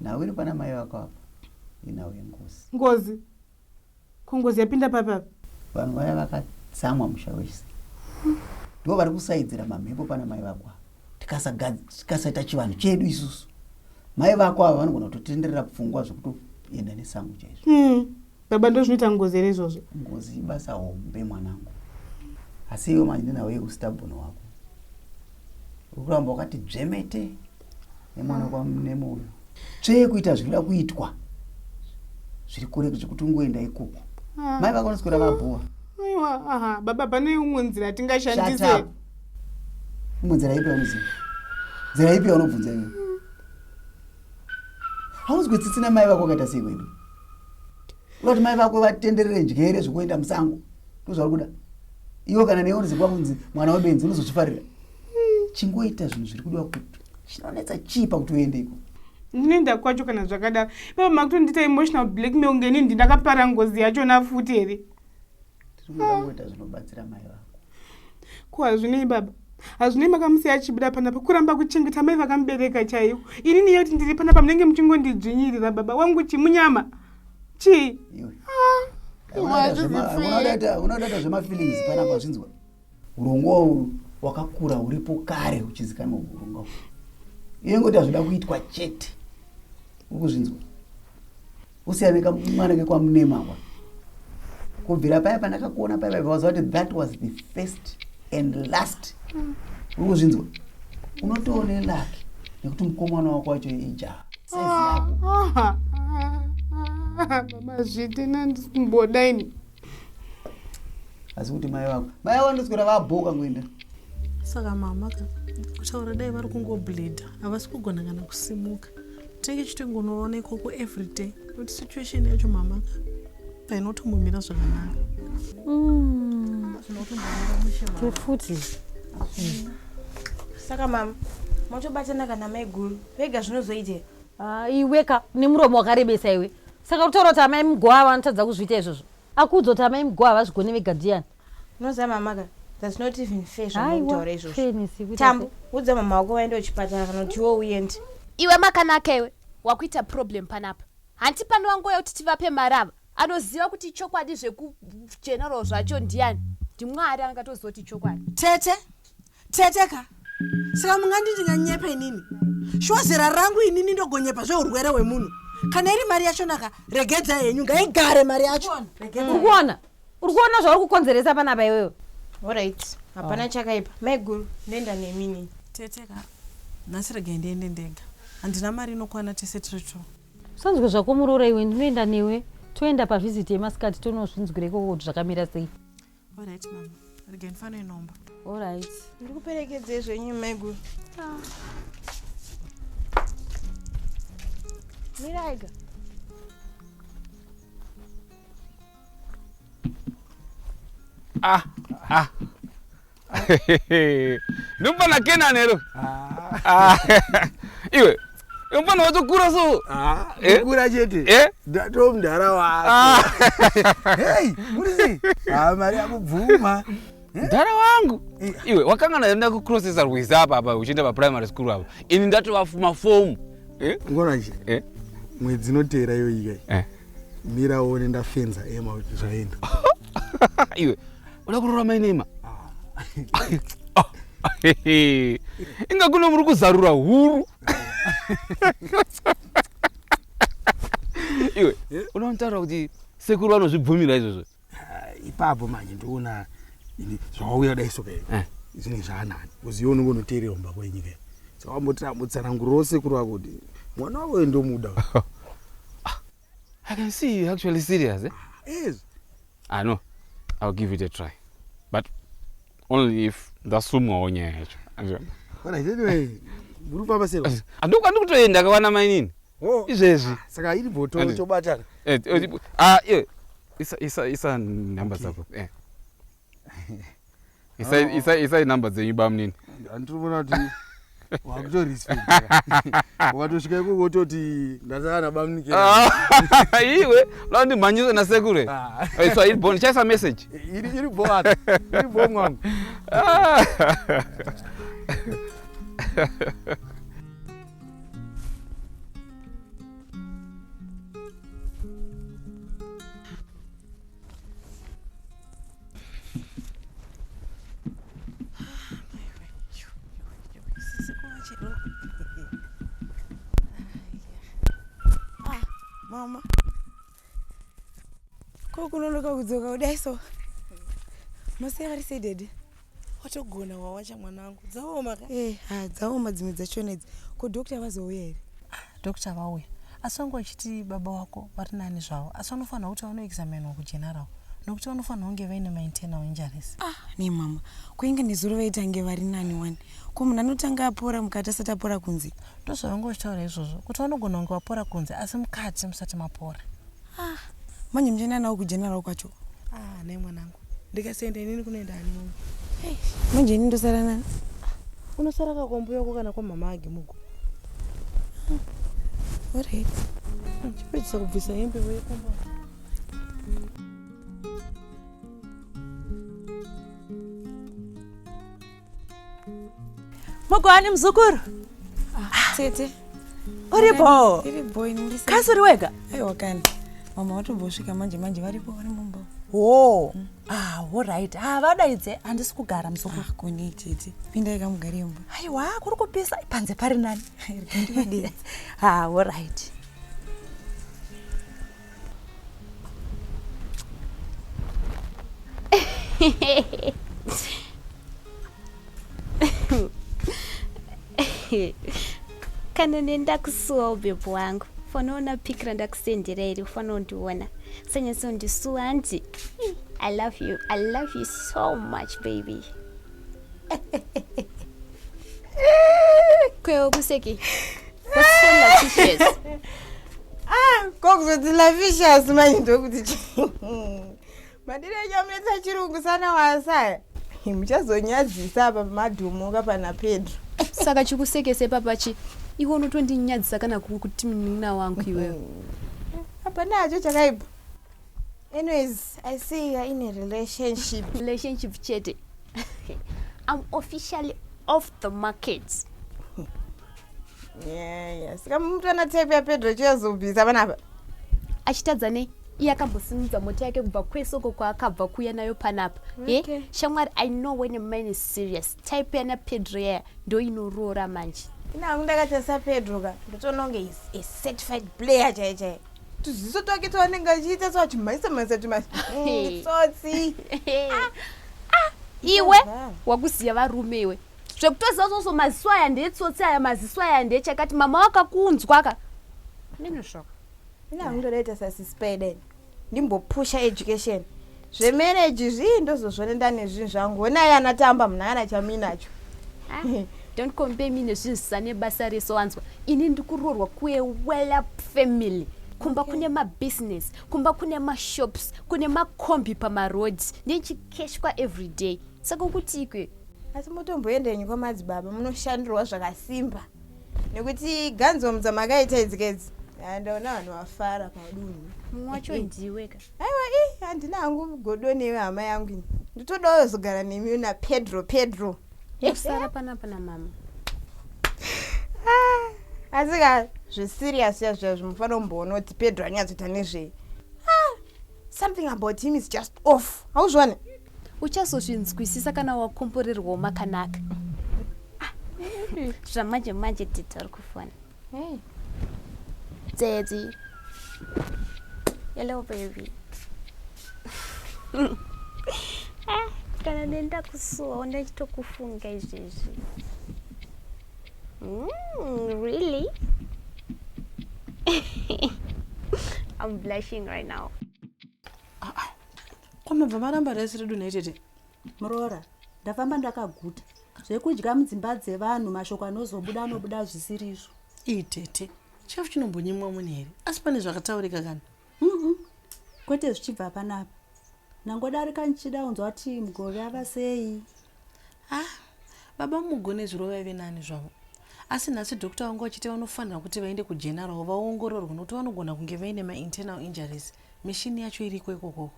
Nhau iri pana mai vako apa inhau yengozi. Ngozi? Ko ngozi yapinda papi apa? Vanhu vaya vakatsamwa musha wese. Ndivo vari kusaidzira mamhepo pana mai vako ava. Tikasaita chivanhu chedu isusu. Mai vako ava vanogona kutotenderera pfungwa zvekutoenda nesango chaizvo. Baba ndozvinoita ngozi here izvozvo? Ngozi ibasa hombe mwanangu. Asi iwe manje nenhau yeustabhoni hwako. Uri kuramba wakati dzvemete nemwana kwaMunemo uyo. Tsvee kuita zvinoda kuitwa zviri kure zvekuti ungoenda ikoko. Ah. Mai vako vanoswera vabhowa. Aiwa, aha, baba pane umwe nzira yatingashandise. Shut up. Imwe nzira ipi yaunoziva? Nzira ipi yaunobvunza iwe? Haunzwe tsitsi namai vako vakaita sei kwedu? Unoda kuti mai vako vatenderere njere zvekuenda musango? Ndozvauri kuda? Iwe kana newe unozikwa kunzi mwana webenzi unozozvifarira? Chingoita zvinhu zviri kudiwa kuti chinonetsa chii pakuti uende iko? Ndinoenda kwacho kana zvakadaro. Baba makutondiita emotional blackmail kunge inini ndakapara ngozi yachona futi here? Tiri kuda kungoita zvinobatsira mai vako. Ko hazvinei baba? Hazvinei makamusiya achibuda panapa kuramba kuchengeta mai vakamubereka chaiko. Inini yoti ndiri panapa munenge muchingondidzvinyirira baba wangu chimunyama. Chii? Iwe. Unoda zvemafeelings panapa zvinzwa. Urongwa uhwu wakakura huripo kare huchizikanwa urongwa uhwu. Iwe ngoti hazvida kuitwa chete. Uri kuzvinzwa? Usiyane kamwana kekwaMunema kwa. Kubvira paya pandakakuona paya paya waziva kuti that was the first and last. Uri kuzvinzwa? Unotoone lucky nekuti mukomana wako wacho ijaha. Size yako. Baba zvite nandimboda ini. Asi kuti mai vako. Mai vako ndoswera vabhoka ngoenda. Saka mama ka kutaura dai vari kungobleeda havasi kugona kana kusimuka. Tinenge tichitongonoona ikoko everyday nokuti situation yacho mama ka hainotombomira zvakanaka. Futi. Saka mama motobatana kana maiguru vega zvinozoita. Ah, iwe ka nemuromo wakarebesa iwe. Saka kutaura kuti amai Mugowa vanotadza kuzviita izvozvo. Akuudza kuti amai Mugowa havazvigone vega ndiyani? Unoziva mama ka that's not even fair Aiwa, zvamukutaura izvozvo. fairness ikuita Tambu, udza mama wako vaende kuchipatara kana kuti iwe uende. Iwe Makanaka iwe wakuita problem panapa. Hanti pano wangouya kuti tivape mari ava. Anoziva kuti chokwadi zvekugeneral zvacho ndiani? Ndimwari angatoziva kuti chokwadi. Tete, tete ka saka munganditi nganyepa inini? Shuwa zera rangu inini ndogonyepa zveurwere hwemunhu. Kana iri mari yacho naka regedza henyu ngaigare mari yacho. Uri kuona? Uri kuona zvauri kukonzeresa panapa iwewe? Alright, hapana chakaipa. Maiguru, ndoenda nemi inini. Tete ka nhasi regai ndiende ndega. Handina mari inokwana tese tiri two. Usanzwe zvako muroora iwe ndinoenda newe toenda pavisit yemasikati tonozvinzwira ikoko kuti zvakamira sei. Alright mama, regai ndifanoinomba. Alright. Ndikuperekedzei zvenyu maiguru. Ah. Miraiga. Ah, ah. Ndimufana Kenan here? Ah. Iwe, mufana watokura so. Ah, Eh? kukura chete. Eh? Ndatoo mudhara wako. Ah. Hey, muri sei? Ah, mari yakubvuma. Mudhara wangu. Iwe, wakangana enda kucrossesa rwizi apa apa uchienda pa primary school apa. Ini ndatova mafomu. Eh? Ngona nje. Eh? Mwedzi inoteera iyoyi kai. Eh. Mira uone ndafenza ema kuti zvaenda. Iwe, uda kuroora mai Neema? Inga kuno muri kuzarura huru. Iwe, unotaura kuti sekuru vanozvibvumira izvozvo. Ipapo manje ndoona ini zvawauya kudai soka iwe. Eh. Zvinenge zvaanani. Because iwe unenge unoteerera mumba kwenyika. Saka wambotsanangurirawo sekuru vako kuti mwana wavo ndomuda. I can see you're actually serious, eh? Yes. I know. I'll give it a try. But only if ndasumwawo nyaya yacho. Alright, anyway, muri kufamba sei? Andikutoenda kawana mainini. Oh. Izvezvi. Saka iri bhoto Andi- tobatana. Eh, eh, ah, iwe, isa isa isa namba dzako. Eh. Isa isa isa namba dzenyu bamunini. Andinoona kuti wakutorespecta. Wakatosvika ikoko wototi ndasaka nabamunike. Ah, iwe, unoda ndimhanyise nasekuru. Eh, so iri bho, ndichaisa message. Iri iri bho apa. Iri bho mwangu. Ah. Ah, mama ko kunonoka kudzoka kudai so masiya vari sei dedi Watogona wawacha mwanangu. Dzaoma ka? Eh, ha dzaoma dzimwe dzachona idzi ko dokta vazouya here Dokta vauya. Asi vanga vachiti baba wako vari nani zvavo asi vanofanira kuti vanoexaminwa kugeneral nokuti vanofanira kunge vaine mainternal injuries. Ah, nei mama kuinge nezuro vaitange vari nani wani ko munhu anotanga apora mukati asati apora kunze Ndozvavanga vachitaura izvozvo kuti vanogona kunge vapora kunze asi mukati musati mapora. Ah, manje muchaenda nawo kugeneral kwacho Ah, nei mwanangu. Ndikasaenda inini kunoenda ani mama? manje ini ndosara nani Unosara kakombo yako kana kwamama age mugo. Alright. Chipedzisa kubvisa hembe wekomba. Mugwani muzukuru. Ah, tete Uripo? Iripo ini muri sei? Kasi uri wega? Aiwa kani mama vatombosvika manje manje varipo vari mumba Ho. Ah, alright. Ah, vadaidze handisi kugara muzukuru. Ah, koni tete pindai kamugare mumba Aiwa, kuri kupisa panze pari nani. Ah, alright. Kana nendakusuwa ubhebho wangu fanoona piki randakusendera iri ufanira kundiona sanyasondisuwa hanti I love you, I love you so much baby. Kwewo kuseki. What's so lapicious? Ah, ko kuzoti lapicious manje ndokuti chii? Madire enyu amunetsa chirungu sana wasaya. Muchazonyadzisa apa pamadhumoka pana Pedro. Saka chikusekese papa chi iwe unotondinyadzisa kana kuti munin'ina wangu iwewe. Hapana hacho chakaipa. Anyways, I see you are in a relationship. Relationship chete. I'm officially off the market. Yeah, yeah. Saka mutana type yaPedro chiyazobvisa panapa. Achitadza nei? Iye akambosimudza mota yake kubva kwese uko kwaakabva kuuya nayo panapa. Okay. Eh, shamwari, I know when a man is serious. Type yana Pedro yaya ndoinoroora manje. Ini hangu ndakatarisa Pedro ka, ndotoona kunge is a certified player chaiye chaiye. Tuziso twake twaanenge achiita so achimhanyisa mhanyisa tumatsotsi. Iwe wakuziva varume iwe. Zvekutoziva zvozvo maziso aya ndetsotsi aya maziso aya ndechakati mama wakakunzwa ka. Neno zvako. Ini hangu ndoda kuita sasispeden. Ndimbopusha education. Zvemarriage zvii ndozozvone ndane zvinhu zvangu. Honai anatamba munhu ana chamuinacho. Ah, don't compare me nezvinhu zvisane basa rese wanzwa. Ini ndikuroorwa kue well up family. Kumba kune mabusiness, kumba kune mashops, kune makombi pamaroads. Ndichikeshwa everyday. Saka ukuti ikwe? Asi motomboenda henyu kwamadzibaba munoshandirwa zvakasimba. Nekuti ganzomu dzamakaita idzi kedzi. Ndaona vanhu vafara padunhu. Mumwe wacho ndiwe ka. Aiwa i handina hangu godo newe hama yangu ini. Nditodawo kuzogara nemi na Pedro Pedro. Usara panapa na mama. Ah, asi ka zveserious zviya zviya zvimufanira kumboona kuti Pedro anyatsoita nezvei. Ah, something about him is just off. Hauzvione? Uchazozvinzwisisa kana wakomborerwawo makanaka. Ah, zvamanje manje tete vari kufona. Hey. Daddy. Hello baby. Ah, kana nenda kusuwa ndachitokufunga izvezvi. Really? I'm blushing right now. Kwamabva maramba rice redu nhai tete? Muroora, ndafamba ndakaguta. Zvekudya mudzimba dzevanhu mashoko anozobuda anobuda zvisiri izvo. Ii tete, chikafu chinombonyimwa munhu here? Asi pane zvakataurika kana? Mm kwete zvichibva panapa. Ndangodarika ndichida kunzwa kuti Mugove ava sei. Ah, baba Mugone zuro vaive nani zvavo. Asi nhasi doctor vanga vachiti vanofanira kuti vaende kugeneral vaongororwe nokuti vanogona kunge vaine mainternal injuries. Machine yacho iriko ikokoko.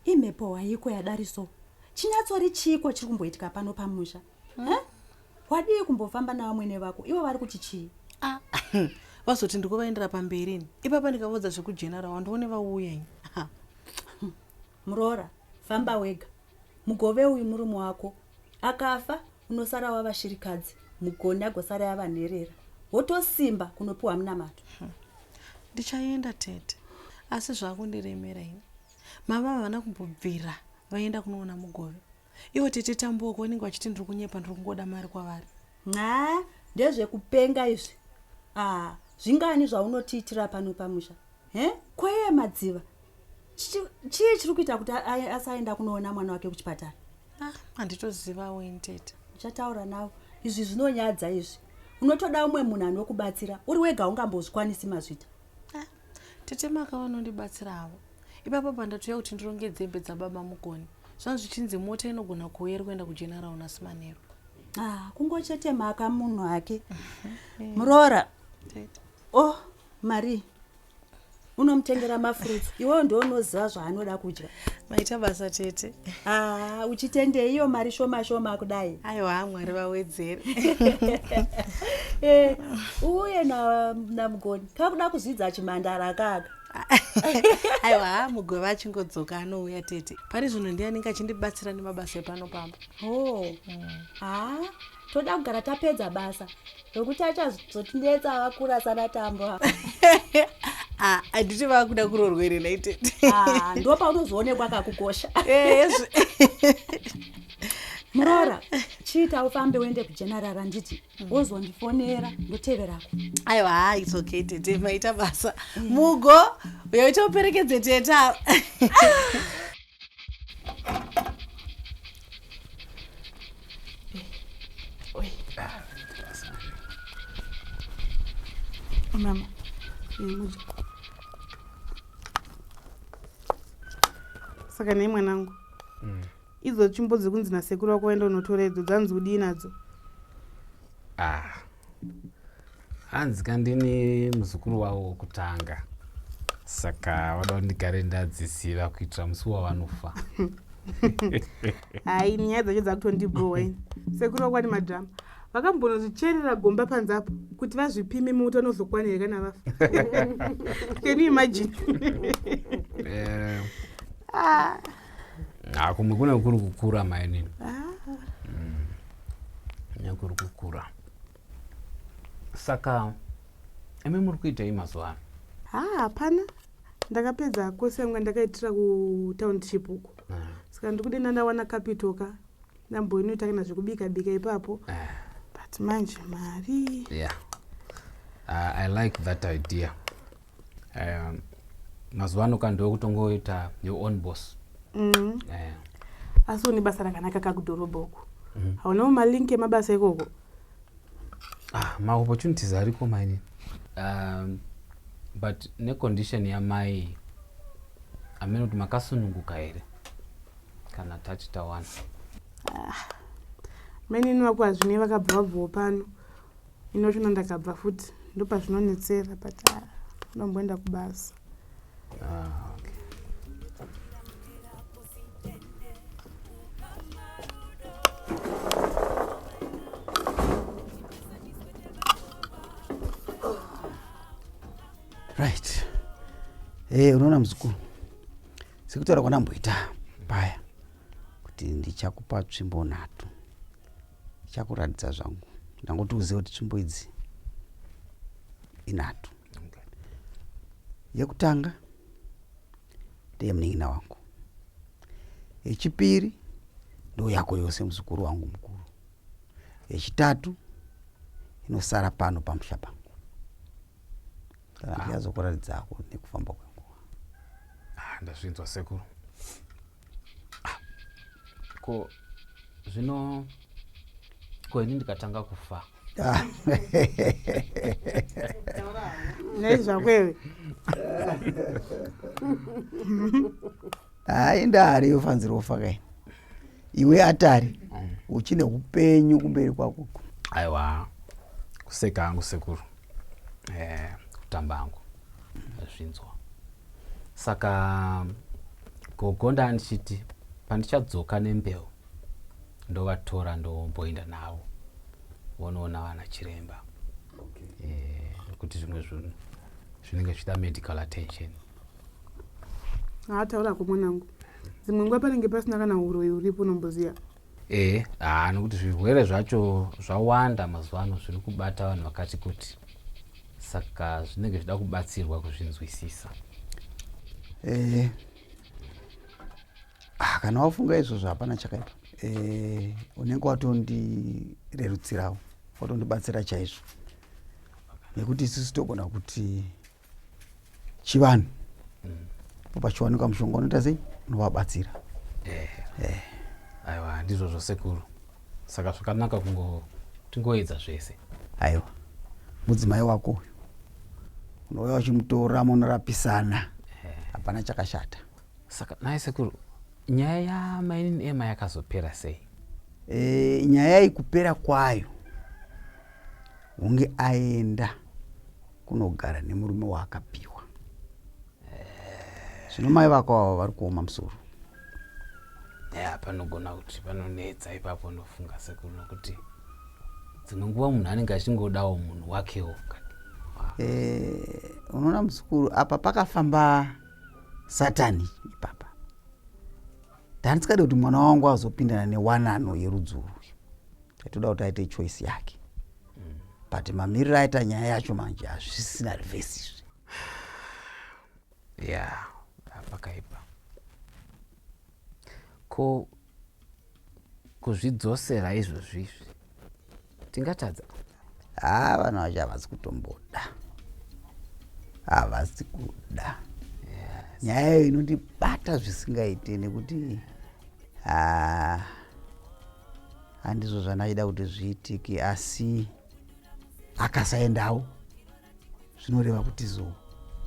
Imhepo haiko yadariso. Chinyatsori chiiko chiri kumboitika pano pamusha? Eh? Wadii kumbofamba navamwene vako ivo vari kuti chii? Ah, vazoti ndikuvaendera pamberi ini. Ipapa ndikavaudza zvekugeneral handione vauya ini. Muroora, famba wega. Mugove uyu murume wako. Akafa unosara wava shirikadzi, mugoni agosara yava nherera. Wotosimba kunopiwa munamato. Ndichaenda tete, asi zvakundiremera ini. Mama havana kumbobvira vaenda kunoona Mugove. Ivo tete Tambuoko vanenge vachiti ndiri kunyepa ndiri kungoda mari kwavari. Nxa, ndezvekupenga izvi. Ah, zvingani zvaunotiitira pano pamusha? He? Kweye madziva. Chii chiri kuita kuti asaenda kunoona mwana wake kuchipatara? Ah, handitozivawo ini tete. Uchataura navo. Izvi zvinonyadza izvi. Unotoda umwe munhu anokubatsira. Uri wega ungambozvikwanisi mazvita. Ah, tete maka vanondibatsira havo. Ipapa pandatouya kuti ndirongedze hembe dzababa Mugoni. Zvanga zvichinzi mota inogona kuuya iri kuenda kugeneral nhasi manheru. Ah, kungochete maka munhu hake. Muroora. Tete. Oh, Marie. Unomutengera mafruits. Iwewe ndiwe unoziva zvaanoda kudya. Maita basa tete. Ah, uchitendei iyo mari shoma shoma kudai. Aiwa, Mwari vawedzere. Eh, uye na naMugoni. Kakuda kuzvidza chimandara kaka. Aiwa, Mugove achingodzoka anouya tete. Pari zvino ndiye anenge achindibatsira nemabasa epano pamba. Oh. Ah, toda kugara tapedza basa. Nokuti achazotinetsa vakura sana Tambo. Ah, handiti vakuda kuroorwa here nhai tete? Ah, ndopaunozoonekwa kakukosha. Ezve. Muroora, chiita ufambe uende kugeneral handiti? Wozondifonera ndoteverako. Aiwa, haa, it's okay tete, maita basa. Mugo, uya uite uperekedze tete ava. Mama, mudya. Saka nei mwanangu? Idzo tsvimbo dzekunzi nasekuru wako waenda unotora idzo dzanzi udii nadzo? Ah. Hanzi ka ndini muzukuru wavo wokutanga saka vada kuti ndigare ndadziziva kuitira musi wavanofa. Hayi, nyaya dzacho dzakutondibhowa ini. Sekuru wako ane madrama. Vakambonozvicherera gomba panze apo kuti vazvipime muti vanozokwana here kana vafa. Can you imagine? Eh, Ah. ah, kumwe kune kuri kukura mainini. Ah. Kune kuri kukura. Saka imi muri kuitei mazuva ano? Ha, hapana. Ndakapedza kosi yangu yandakaitira kutownship uko. Saka ndikudenda ndawana capital ka. Ndamboinoita kana zvekubika bika ipapo. But manje mari. Yeah. I like that idea. Mazuva ano ka ndokutongoita your own boss. Eh. Asi une basa rakanaka kakudhorobha uko. Haunawo malink emabasa ikoko. Ah, maopportunities ariko maini. But necondition yamai amene kuti makasununguka here kana tati tawana. Ah. Mainini vako hazvinei vakabva vabvawo pano. Ini wachona ndakabva futi ndopazvinonetsera but ah, ndomboenda kubasa. Ah, okay. Right, unoona muzukuru, sekutaura kwandamboita paya kuti ndichakupa tsvimbo nhatu, ndichakuratidza zvangu. Ndangoti uzive kuti tsvimbo idzi inhatu. Yekutanga ndeyemunin'ina wangu, yechipiri ndo yako yose muzukuru wangu mukuru, yechitatu inosara pano pamusha pangu. Saka ndichazokuratidzako nekufamba kwenguva. Ah, ndazvinzwa sekuru. Ah, ko zvino ko ini ndikatanga kufa? Ah. Nei zvakwewe? Hayi, ndari yofanzira kufa kai iwe atari uchine upenyu kumberi kwako. Aiwa, kuseka hangu sekuru, kutamba hangu, zvinzwa. Saka gogo, ndandichiti pandichadzoka nembeu ndovatora ndomboenda navo vonoona vana chiremba, nekuti zvimwe zvinhu zvinenge zvichida medical attention. Haataurako mwanangu, dzimwe nguva panenge pasina kana uroyi uripo, unomboziva. Haa, nokuti zvirwere zvacho zvawanda mazuva ano zviri kubata vanhu vakati kuti, saka zvinenge zvichida kubatsirwa kuzvinzwisisa. Ah, kana wafunga izvozvo hapana chakaipa. Unenge watondirerutsirawo, watondibatsira chaizvo, nekuti isusu togona kuti chivanhu pachiwanikwa mushonga unoita sei unovabatsira. Aiwa, ndizvozvo sekuru, saka zvakanaka kungo tingoedza zvese. Aiwa, mudzimai wako uyu unouya uchimutora munorapisana, hapana chakashata. Saka naye sekuru, nyaya yamainini Ema yakazopera sei? Nyaya yekupera kwayo hunge aenda kunogara nemurume waakapiwa. Zvino mai vako ava vari kuoma musoro. Ya, panogona kuti panonetsa ipapo, ndofunga sekuru, nokuti dzimwe nguva munhu anenge achingodawo munhu wakewo. Unoona muzukuru, apa pakafamba satani ipapa. Ndandisikade kuti mwana wangu azopindana newanano yerudzi urwu. Taitoda kuti aite choice yake, but mamiriro aita nyaya yacho manje hazvisisina reverse izvi. Ya, pakaipa. Ko kuzvidzosera izvozvi izvi tingatadza? Ha, vanhu vacho havasi kutomboda, havasi kuda. Nyaya iyo inondibata zvisingaiti, nekuti ha, handizvo zvandaida kuti zviitike, asi akasaendawo zvinoreva kuti zo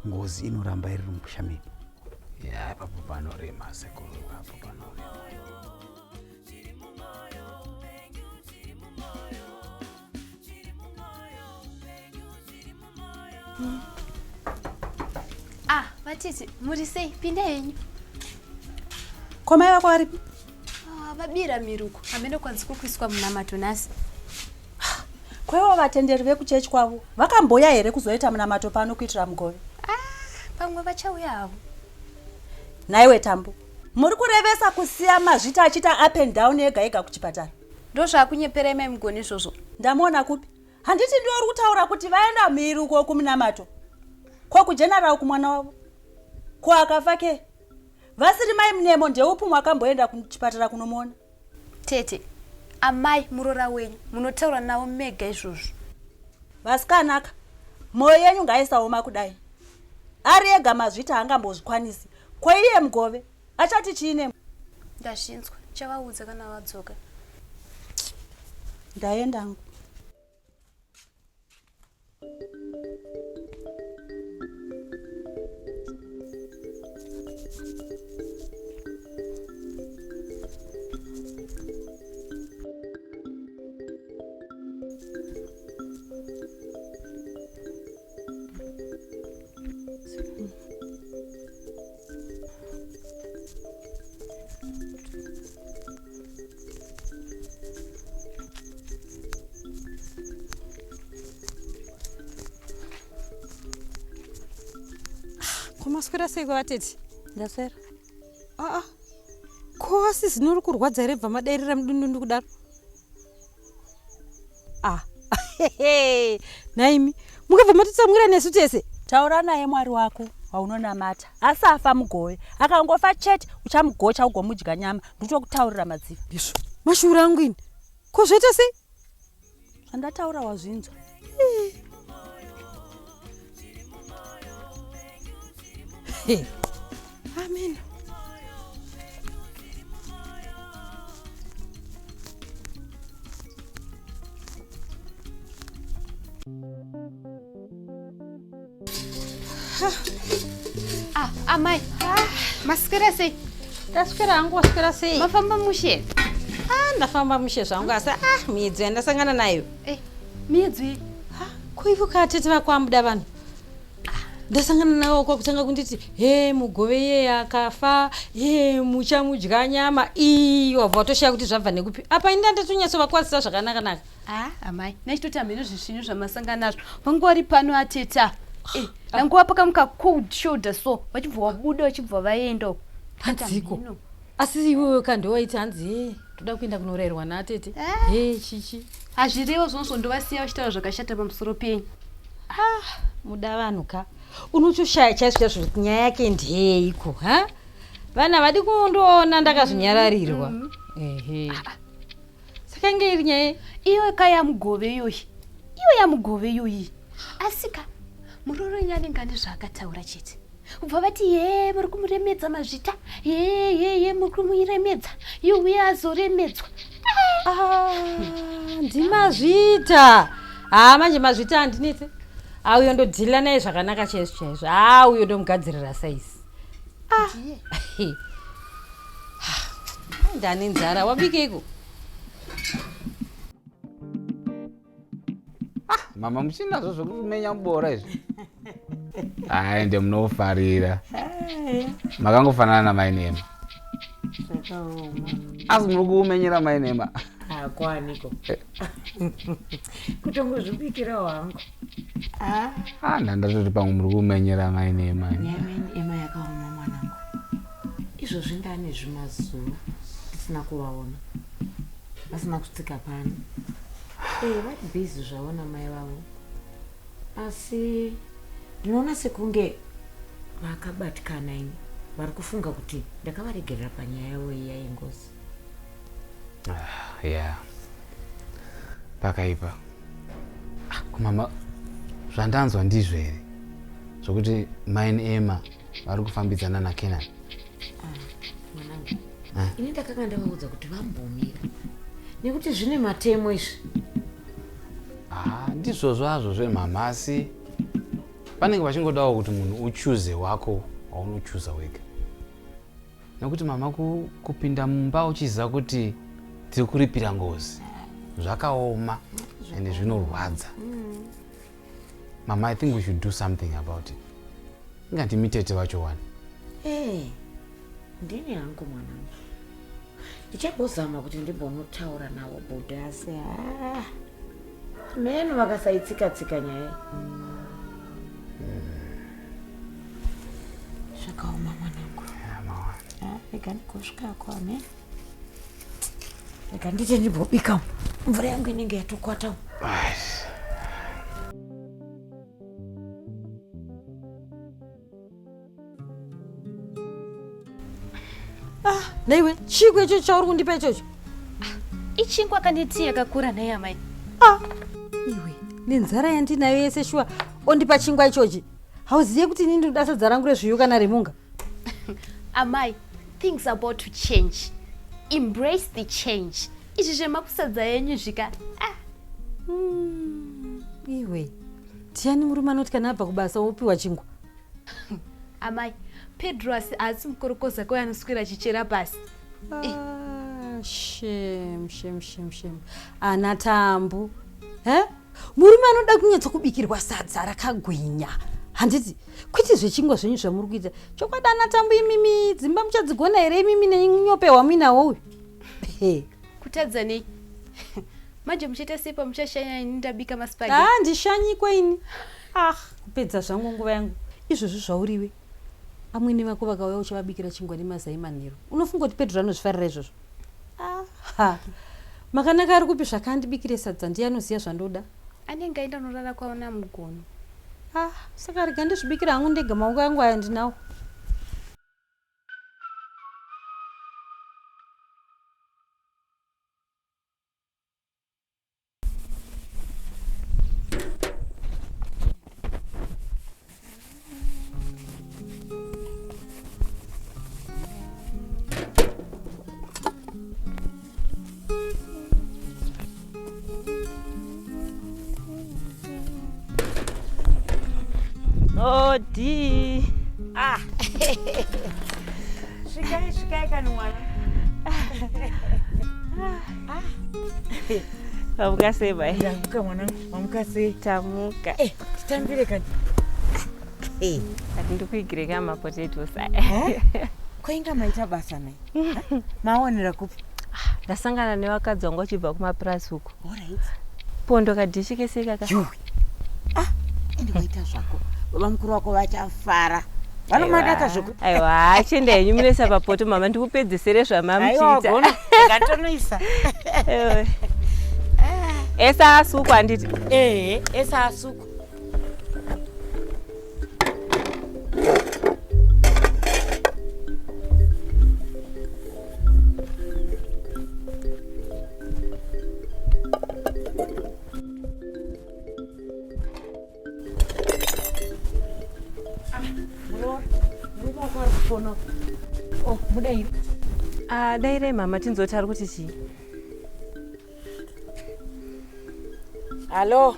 ngozi inoramba iri mumusha medu. Ya, ipapo panorema sekuru, ipapo panorema. Ah, vatete, muri sei? Pinda henyu. Ko mai vako varipi? Ah, vabira miruko, hamene kwanzi kukuiswa munamato nhasi. Kwaivo vatenderi vekuchechi kwavo vakamboya here kuzoita munamato pano kuitira mugove? Pamwe vachauya havo. Nhaiwe Tambu, muri kurevesa kusiya Mazvita achiita up and down ega ega kuchipatara? Ndozvaakunyeperai mai Mugoni izvozvo. Ndamuona kupi? Handiti ndiwe uri kutaura kuti vaenda mhiri uko kumunamato? Ko kugeneral kumwana wavo? Ko akafa ke? Vasiri mai Munemo ndeupi mwakamboenda kuchipatara kunomuona? Tete, amai muroora wenyu munotaura navo mega izvozvo. Vasikanaka, moyo yenyu ngaisaoma kudai. Ari ega Mazvita haangambozvikwanisi. Ko iye Mugove achati chii nemi? Ndazvinzwa, ndichavaudza kana vadzoka. Ndaenda hangu. Ko maswera sei kwavatete? Ndaswera. Aa, ko asi zino ri kurwadza here bva madairira mudundundu kudaro? Ah, nhaimi mukabva matotsamwira nesu tese. Taura naye Mwari wako waunonamata asafa mugove. Akangofa chete uchamugocha ugomudya nyama ndotokutaurira Madziva. Ndizvo mashura angu ini. Ko zvoita sei? Zvandataura wazvinzwa. Hey. Amen. Ah, amai. Maswera sei? Ndaswera hangu, waswera sei? Mafamba mushe? Ah, ndafamba mushe zvangu asi ah, miedzo yandasangana nayo. Eh, miedzo iyi? Ko ivo ka tete vako amuda vanhu. Ndasangana navo kwakutanga kunditi he mugove iye akafa he muchamudya nyama ii wabva watoshaya kuti zvabva nekupi apa ini ndandatonyatsovakwazisa zvakanaka naka. Ah, amai, nechitoti hameno zvisvinyu zvamasangana nazvo. Vanga vari pano ateta. Eh, ndanguva pakamuka cold shoulder so, vachibva vabuda vachibva vaenda uko. Hanziko. Asi iwewe ka ndowaiti hanzi he toda kuenda kunorayirwa naatete. He chichi. Hazvirevo zvonso ndovasiya vachitaura zvakashata pamusoro penyu. Ah, muda vanhu ka. Unotoshaya chaizvo chaizvo kuti nyaya yake ndeyeiko, ha? Vana vadi kundoona ndakazvinyararirwa. Ehe. Saka inge iri nyaya iyo ka yamugove iyoyi. Iyo yamugove iyoyi. Asika muroora wenyu anenge ane zvaakataura chete. Kubva vati ye muri kumuremedza Mazvita. Ye ye ye muri kumuremedza. Yuwi azoremedzwa. Ah, ndimazvita. Ah, manje Mazvita handinetse. Ah, uyo ndodhila naye zvakanaka chaizvo chaizvo. Ah, uyo ndomugadzirira size. Ah. Ndane nzara, wabikeiko? Mama muchinazvo zvekumenya mubora izvi. Hayi ende munofarira. Makangofanana namai Nema. Zvakaoma. Asi muri kumenyera mai Nema. Hakwaniko. Kutongozvibikirawo hangu. Ah. Ah, ndandatoti pamwe muri kumenyera mai Nema. Nyaya Ema yakaoma mwanangu. Izvozvi ndane zvimazuva ndisina kuvaona. Vasina kutsika pano. Eh, vari busy zvavo namai vavo. Asi ndinoona sekunge vakabatikana ini. Vari kufunga kuti ndakavaregerera panyaya yavo iya yengozi. Ah, yeah. Pakaipa. Ah, mama zvandanzwa ndizvo here zvokuti main Emma vari kufambidzana naKenan? Ah, mwanangu. Ah. Ini ndakanga ndavaudza kuti vambomira nekuti zvine matemo izvi. Ah, ndizvozvo hazvo zvemhamasi vanenge vachingodawo kuti munhu uchuze wako waunochuza wega nekuti mama kupinda mumba uchiziva kuti tiri kuripira ngozi zvakaoma ende zvinorwadza. Mama, I think we should do something about it. Inga ndimi tete vacho wani. Hey, ndini hangu mwanangu. Ndichambozama kuti ndimbonotaura navo bhuda asi ah. Mheno vakasaitsika tsika nyaya iyi. Zvakaoma mwanangu. Ah, Rega ndikosvikako amen. Rega ndite ndimbobika mvura yangu inenge yatokwata. Ah, naiwe chiiko ichocho chauri kundipa ichocho? Ichingwa kane tii yakakura nhai amai. Ah, iwe nenzara yandinayo yese shuwa ondipa chingwa ichochi. Hauziye kuti ini ndinoda sadza rangu rezviyo kana remunga? Amai, things are about to change. Embrace the change. Izvi zvemakusadza yenyu zvika. Ah. Iwe, ndiani murume anoti kana abva kubasa wopiwa chingwa? Amai, Pedro asi haasi mukorokoza kwe anoswera achichera pasi. Ah, shem, shem, shem, shem. Ana Tambu. Eh? Murume anoda kunyatsa kubikirwa sadza rakagwinya. Handiti kwete zvechingwa zvenyu zvamuri kuita. Chokwadi ana Tambu imimi dzimba muchadzigona here imimi nenyope hwamuinawo uyu? He. Kutadza nei? Manje muchaita sei pamuchashanya ini ndabika maspaghetti? Ah, ndishanyikwe ini. Ah, kupedza zvangu nguva yangu. Izvozvi zvauriwe. Amwene vako vakauya uchavabikira chingwa nemazai manheru. Unofunga kuti Pedro anozvifarira izvozvo? Ah, ha. Makanaka ari kupi zvakandibikire sadza ndiye anoziva zvandoda. Anenge aenda unorara kwavo naMugono. Ah, saka rega ndizvibikire hangu ndega maoko angu aya ndinawo. Odi. Ah. Svikai svikai kani mwana. Wamuka sei mai? Ndamuka mwana, wamuka sei? Tamuka. Eh, titambire kani. Eh. Ati ndikuigire ka mapotatoes aya. Eh? Kwainga maita basa nai. Maonera kupi? Ndasangana nevakadzi vangu vachibva kumapurazi uko. Alright. Pondo kadhishi kese kaka. Yuwi. Ah, ende waita zvako. Baba mukuru wako vachafara. Vanomadaka zvoku. Aiwa, chienda henyu munoisa papoto mama ndikupedzesere zvamamuchiita. Aiwa, gona. Ngatonoisa. Ewe. Esa asukwa handiti? Eh, esa asukwa. Oh, mudaire. Ah, daire mama tinzoti ari kuti chii? Hallo.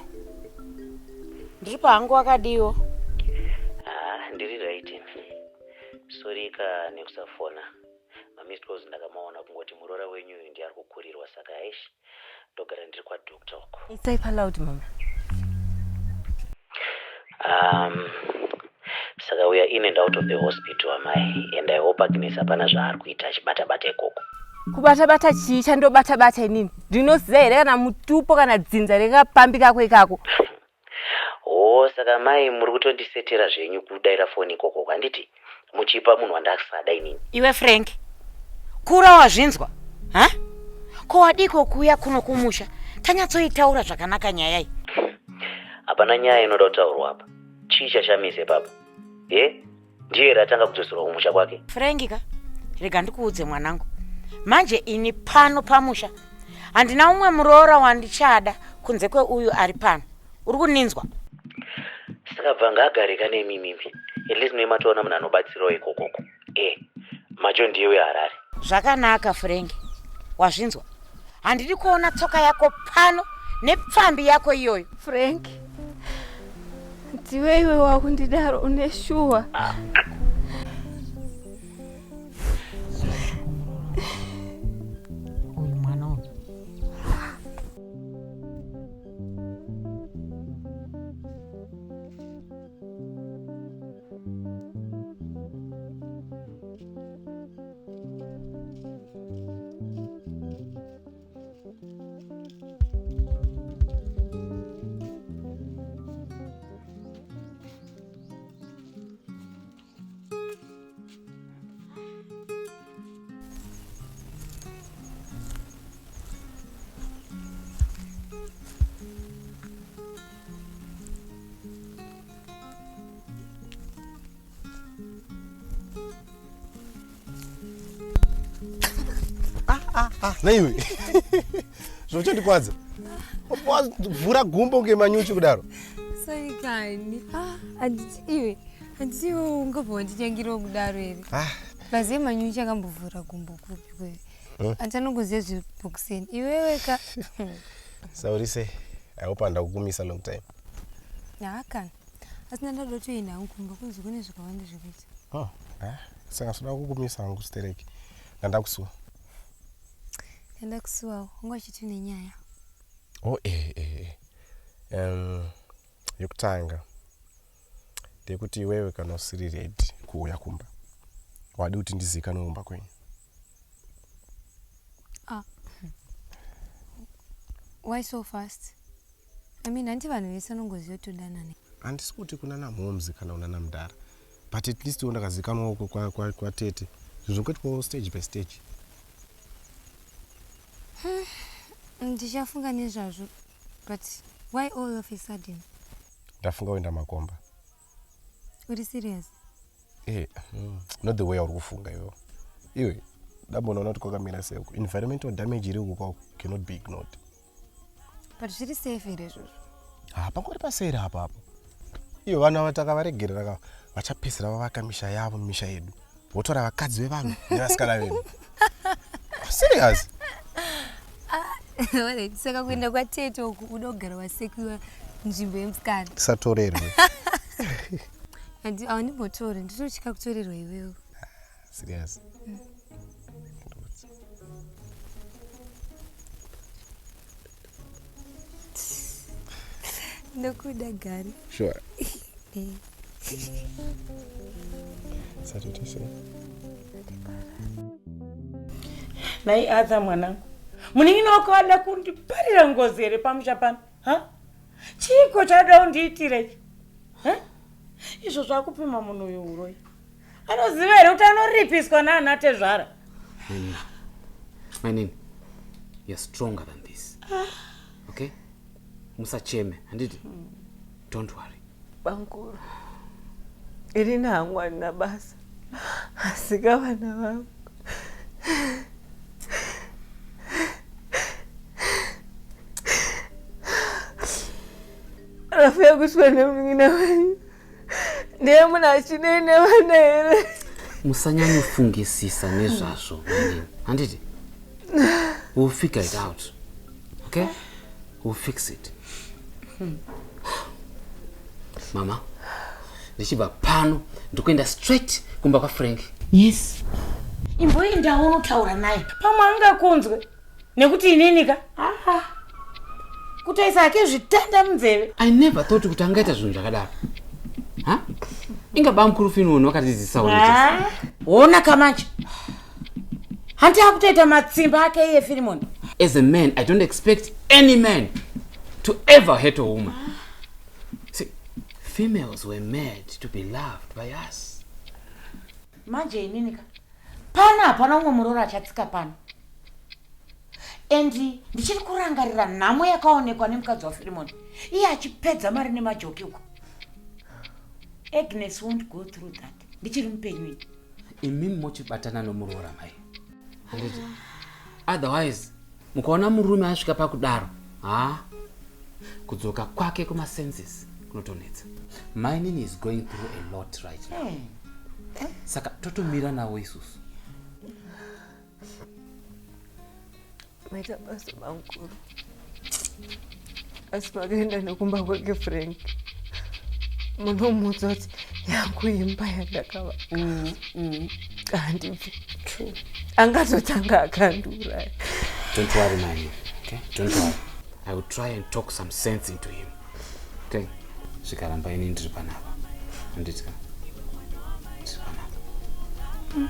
Ndiri pahangu wakadiwo. Ah, ndiri right. Sorry ka nekusafona. Mamissed calls ndakamaona kungoti muroora wenyu uyu ndiye ari kukurirwa saka eish ndogara ndiri kwadoctor uko. Isai paloud mama. Saka we are in and out of the hospital amai and I hope Agnes hapana zvaari kuita achibata bata ikoko. Kubata bata chii chandobata bata inini? Ndinoziva here kana mutupo kana dzinza rekapambi kako ikako? Hoo saka mai muri kutondisetera zvenyu kudaira foni ikoko handiti muchipa munhu wandasada inini. Iwe Frank, kura wazvinzwa ha? Ko wadiko kuuya kuno kumusha tanyatsoitaura zvakanaka nyaya iyi. Hapana nyaya inoda kutaurwa apa. Chii chashamisa ipapa? He? Ndiye here atanga kudzoserwa kumusha kwake? Frank ka, rega ndikuudze mwanangu. Manje ini pano pamusha handina umwe muroora wandichada kunze kweuyu ari pano. Uri kuninzwa? Saka bva ngaagarika nemi imimi. At least mune matoona munhu anobatsirawo ikokoko. Eh, Macho ndiye weHarare. Zvakanaka Frank, wazvinzwa? Handidi kuona tsoka yako pano nepfambi yako iyoyo. Frank, ndiwe iwe wakundidaro une shuwa. Uyu mwana uyu. ah, ah, naiwe zvochandikwadza vhura gumbo kunge manyuchi kudaro. Sorry kani. Ah, handiti iwe. Handiti iwe ungabva wandinyangirawo kudaro here? Ah. Vazive manyuchi akambovhura gumbo kupi kwe. Hmm. Anditanongoziva zvebhokiseni. Iwewe ka. Sauri sei? I hope handakukumisa long time. Haa kana. Asi ndandada kutoenda hangu kumba kunzi kune zvakawanda zvekuita. Oh, ah, saka soda kukumisa hangu stereki. Ndandakusuwa. Ndandakusuwawo. Wanga uchiti une nyaya. Oh, eh, eh, eh. Yekutanga ndeyekuti iwewe kana usiri ready kuuya kumba wadi kuti ndizikanwe kumba kwenyu. Ah. Why so fast? I mean, hanti vanhu vese vanongoziva kuti todanana. Handisi kuti kunana mhoms kana kunana mudhara but at least ndakazikanwawo kwatete zvinhu zvingoitwawo stage by stage. Ndichafunga nezvazvo but why all of a sudden? Ndafunga kuenda makomba. Uri serious? Eh, not the way auri kufunga iwewe. Iwe ndambonoona kuti kwakamira sei uko. Environmental damage iri uko kwako cannot be ignored. But zviri safe here izvozvo? Ha, pangori paseri apo apo. Iwe vanhu ava takavaregerera ka vachapedzisira vavaka misha yavo mumisha yedu. Votora vakadzi vevanhu nevasikana vedu. Serious? Ah, alright, saka kuenda kwatete uku uda kugara wasekiwa nzvimbo yemusikana. Tisatorerwe. Handi haundimbotore, ndinotya kutorerwa iwewe. Serious? Ndokuda Gari. Sure. Eh. Satoita sei? Nhai Arthur mwanangu, munin'ina wako ada kundiparira ngozi here pamusha pano? Ha? Chiiko chaada kundiitira ichi? Ha? Izvo zvakupima munhu uyu uroyi. Anoziva here kuti anoripiswa naana tezvara? Mainini, mainini, you're stronger than this. Okay? Musacheme, handiti? Don't worry. Bamkuru, ini hangu handina basa, asika vana vangu. Rafu yakuitwa nemunin'ina wenyu ndiye munhu achinei nevana here? Musanyanyofungisisa nezvazvo, mainini. Handiti? We'll figure it out. Okay? We'll fix it. Mama, ndichibva pano ndikuenda straight kumba kwaFrank. Yes. Imboenda unotaura naye. Pamwe angakunzwe nekuti inini ka. Ah. Kutoisa hake zvitanda munzeve. I never thought kuti angaita zvinhu zvakadaro. Ha? Inga bamukuru Finoni wakatidzidzisawo Ah. Wona kamanje. Hanti akutoita matsimba ake iye Filimoni. As a man, I don't expect any man to ever hurt a woman. See, females were made to be loved by us. Manje inini ka. Pano hapana umwe muroora achatsika pano. And ndichiri kurangarira nhamo yakaonekwa nemukadzi waFilimoni. Iye achipedza mari nemajoki uko. Agnes won't go through that. Ndichiri mupenyu ini. Imimi mochibatana nomuroora mai. Handiti? Otherwise, mukaona murume asvika pakudaro, ha? Kudzoka kwake kumasenses kunotonetsa. Mainini is going through a lot right now. Saka totomira nawo isusu. Maita basa bamkuru, asi makaenda nekumba kwake Frank munomuudza kuti yangu imba yandakavaka handibvi. Angatotanga akandiuraya. Don't worry, Mani. Okay? Don't worry. I will try and talk some sense into him. Okay? Zvikaramba ini ndiri panapa. Handiti ka? Ndiri panapa.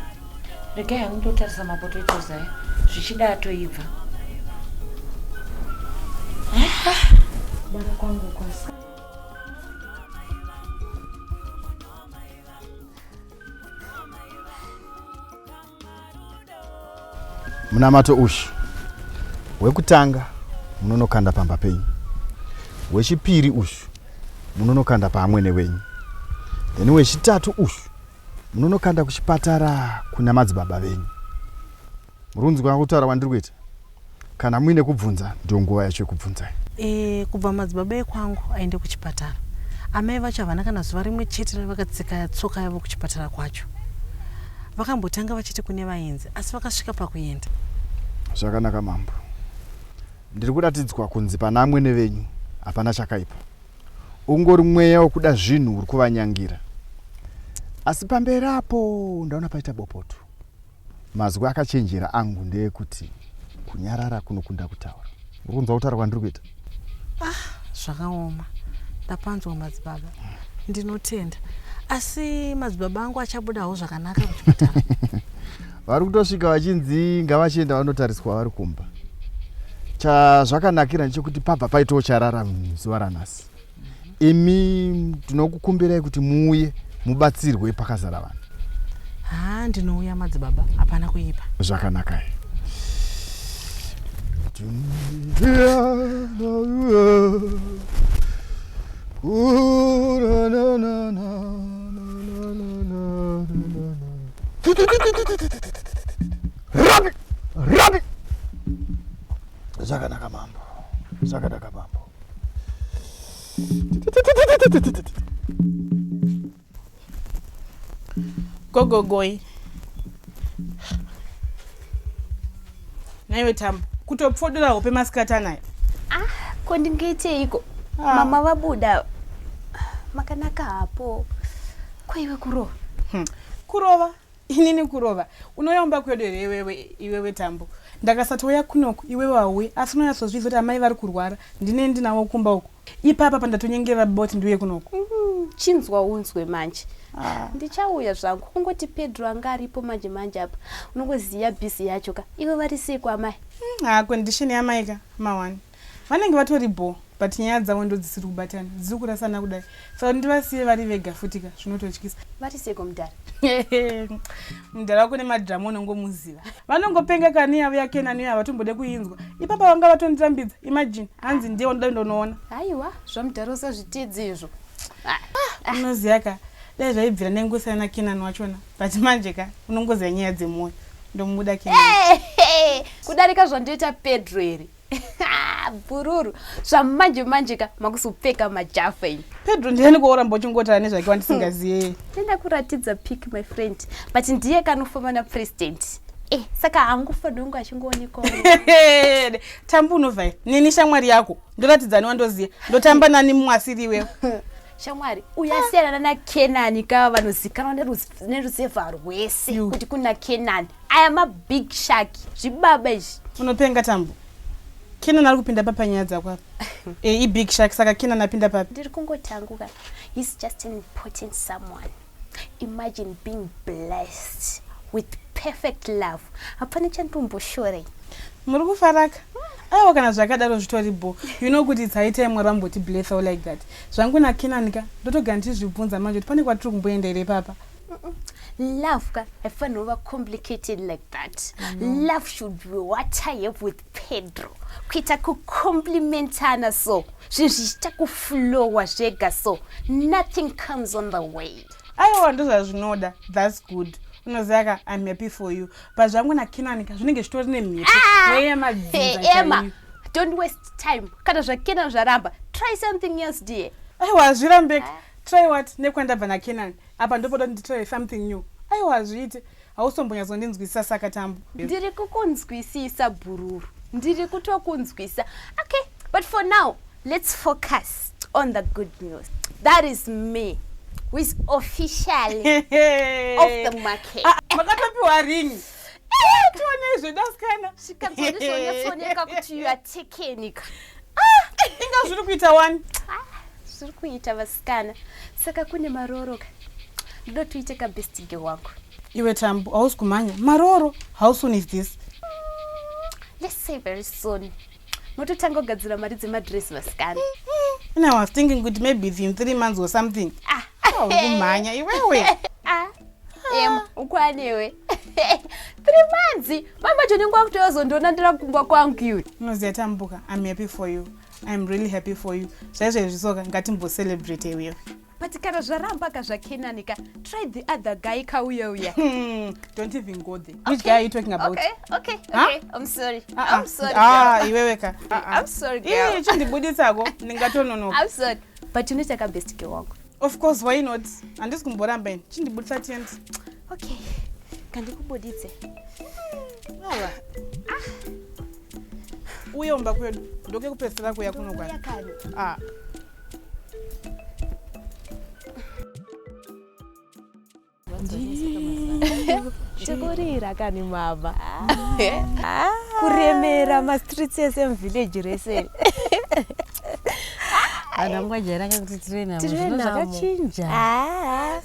Regai hangu ndotarisa mapotatoes aya zvichida atoibva. Kubara kwangu kwasi. Munamato ushu wekutanga munonokanda pamba penyu, wechipiri ushu munonokanda paamwene wenyu, then wechitatu ushu munonokanda kuchipatara kuna madzibaba venyu. Muri kunzwa kutaura kwandiri kuita? Kana muine kubvunza, ndiyo nguva yacho yekubvunzai. E, kubva madzibaba ekwangu aende kuchipatara, amai vacho havana kana zuva rimwe chete ravakatsika tsoka yavo kuchipatara kwacho. Vakambotanga vachiti kune vaenzi, asi vakasvika pakuenda. Zvakanaka mambo. Ndiri kuratidzwa kunzi pana amwene venyu hapana chakaipa. Ungori mweya wekuda zvinhu uri kuvanyangira. Asi pamberi apo ndaona paita bopoto. Mazwi akachenjera angu ndeekuti kunyarara kunokunda kutaura. Uri kunzwa kutaura kwandiri kuita? Ah, zvakaoma. Ndapanzwa madzibaba. Ndinotenda. Asi madzibaba angu achabudawo zvakanaka kuchipatara. Vari kutosvika vachinzi ngavachienda vanotariswa vari kumba. Chazvakanakira ndechekuti pabva paitawo charara zuva ranhasi. Imi tinokukumbirai kuti muuye mubatsirwe pakazara vanhu. Haa ndinouya madzibaba, hapana kuipa. Zvakanakai. Rabi! Rabi! Zvakanaka mambo. Zvakanaka mambo. Gogogoi. Naiwe Tambu, kutopfodora hope masikati anaya. Ah, ko ndingaiteiko? Ah. Mama vabuda. Makanaka hapo. Kwaiwe kurova. Kurova? Inini kurova? Unoyomba kwedu here iwewe, iwewe Tambu? Ndakasatouya kunoku, iwewe hauyi, asi unonyatsozviziva kuti amai vari kurwara, ndine ndinawo kumba uku. Ipapa pandatonyengera baba kuti ndiuye kunoku. Chinzwa unzwe manje. Ndichauya zvangu. Kungoti Pedro anga aripo manje manje apa. Unongoziva busy yacho ka. Iwe vari sei kwaamai? Haa condition yamai ka mawani. Vanenge vatori bho but nyaya dzavo ndodzisiri kubatana. Dziri kurasana kudai. Saka kuti ndivasiye vari vega futi ka zvinototyisa. Vari seiko mudhara? Mudhara wako nemadhiramu unongomuziva. Vanongopenga kani yavo yaKenani iyo havatombode kuinzwa. Ipapa vanga vatondirambidza. Imagine hanzi ndiye wanoda ndonoona. Haiwa zvamudhara usazvitidzi izvo. Unoziva ka dai zvaibvira ndaingosiyana naKenani wachona but manje ka unongoziva nyaya dzemwoyo. Ndomuda Kenani. Kudarika zvandoita Pedro here? Bhururu zvamanje manje ka makuzopfeka majafa ini. Pedro ndiani kwauramba uchingotaura nezvake wandisingaziye? Ndenda kuratidza pic my friend but ndiye kanofamba napresident. Eh, saka haangofaniri kunge achingoonekwawo. Tambu unovhaira neni shamwari yako ndoratidza ani wandoziya ndotamba nani mumwe asiri iwewe. Shamwari uyu asiyana naKenani kava vanozikanwa neruzevha rwese kuti kuna Kenani. Aya mabig shark zvibaba izvi. Unopenga Tambu. Kenan ari kupinda papi panyaya dzako apa? Eh, ibig shark saka Kenan apinda papi? Ndiri kungotanguka. He's just an important someone. Imagine being blessed with perfect love. Hapana chandomboshora. Muri kufaraka? Aiwa kana zvakadaro zvitori bho. You know kuti it's high time Mwari vamboti blessawo like that. Zvangu naKenan ka ndotogara ndichizvibvunza manje kuti pane kwatiri kumboenda here ipapa. Love ka haifaniri kuva complicated like that. Love should be what I have with Pedro. Kuita kucomplimentana so. Zvinhu zvichiita kuflowa zvega so. Nothing comes on the way. Aiwa ndozvazvinoda. That's good. Unoziva ka I'm happy for you. But zvangu naKenani ka zvinenge zvitori nemhepo. Mweya yemadzinza Hey, Emma, chaiyo. don't waste time. Kana zvaKenani zvaramba, try something else dear. Aiwa hazvirambeka. Try what? Nekwandabva naKenani. Apa ndopoda kuti nditry something new. Aiwa hazviite. Hausombonyatsondinzwisisa saka Tambu. Ndiri kukunzwisisa bhururu. Ndiri kutokunzwisa. Okay, but for now, let's focus on the good news. That is me, who is officially off the market. Makatopiwa ring. Tione izvo dasikana. Zvikanzonetsoneka kuti you are taken. Inga zviri kuita wani. Zviri kuita vasikana. Saka kune maroro ka. Ndoda tuite ka best girl wangu. Iwe Tambu, hausi kumhanya. Maroro, how soon is this? Let's say very soon. Mototanga kugadzira mari dzemadress vasikana. And I was thinking kuti maybe it's in 3 months or something. Ah, uri kumhanya iwewe. Ah, Emma, ukwanewe. 3 months. Mama chonenge wakutoyozondiona ndira kumba kwangu iwe. Unoziva Tambuka, I'm happy for you. I'm really happy for you. Zvaizvezvi soka ngatimbocelebrate iwewe. But kana zvaramba ka zvaKenani ka, try the other guy kauya uya. Don't even go there. Which guy are you talking about? Okay, Huh? okay. I'm sorry. Ah, I'm sorry. ah, girl. iwewe ka. Ah, ah. I'm sorry, girl. Iye chindibuditsako ndingatononoka. I'm sorry. But unoita ka best girl wangu. Of course, why not? Handisi kumboramba ini. Chindibuditsa tiende. Okay. Kandikubuditse. Awa. Uye umba kwedu. Ndokekupedzisira kuuya kuno kwani. Ah. Tikurira kani mama. Kuremera mastreets ese muvillage rese. Vanhu vangu vajaira kakuti tiri namo Tiri zvino namo. zvakachinja. Ah.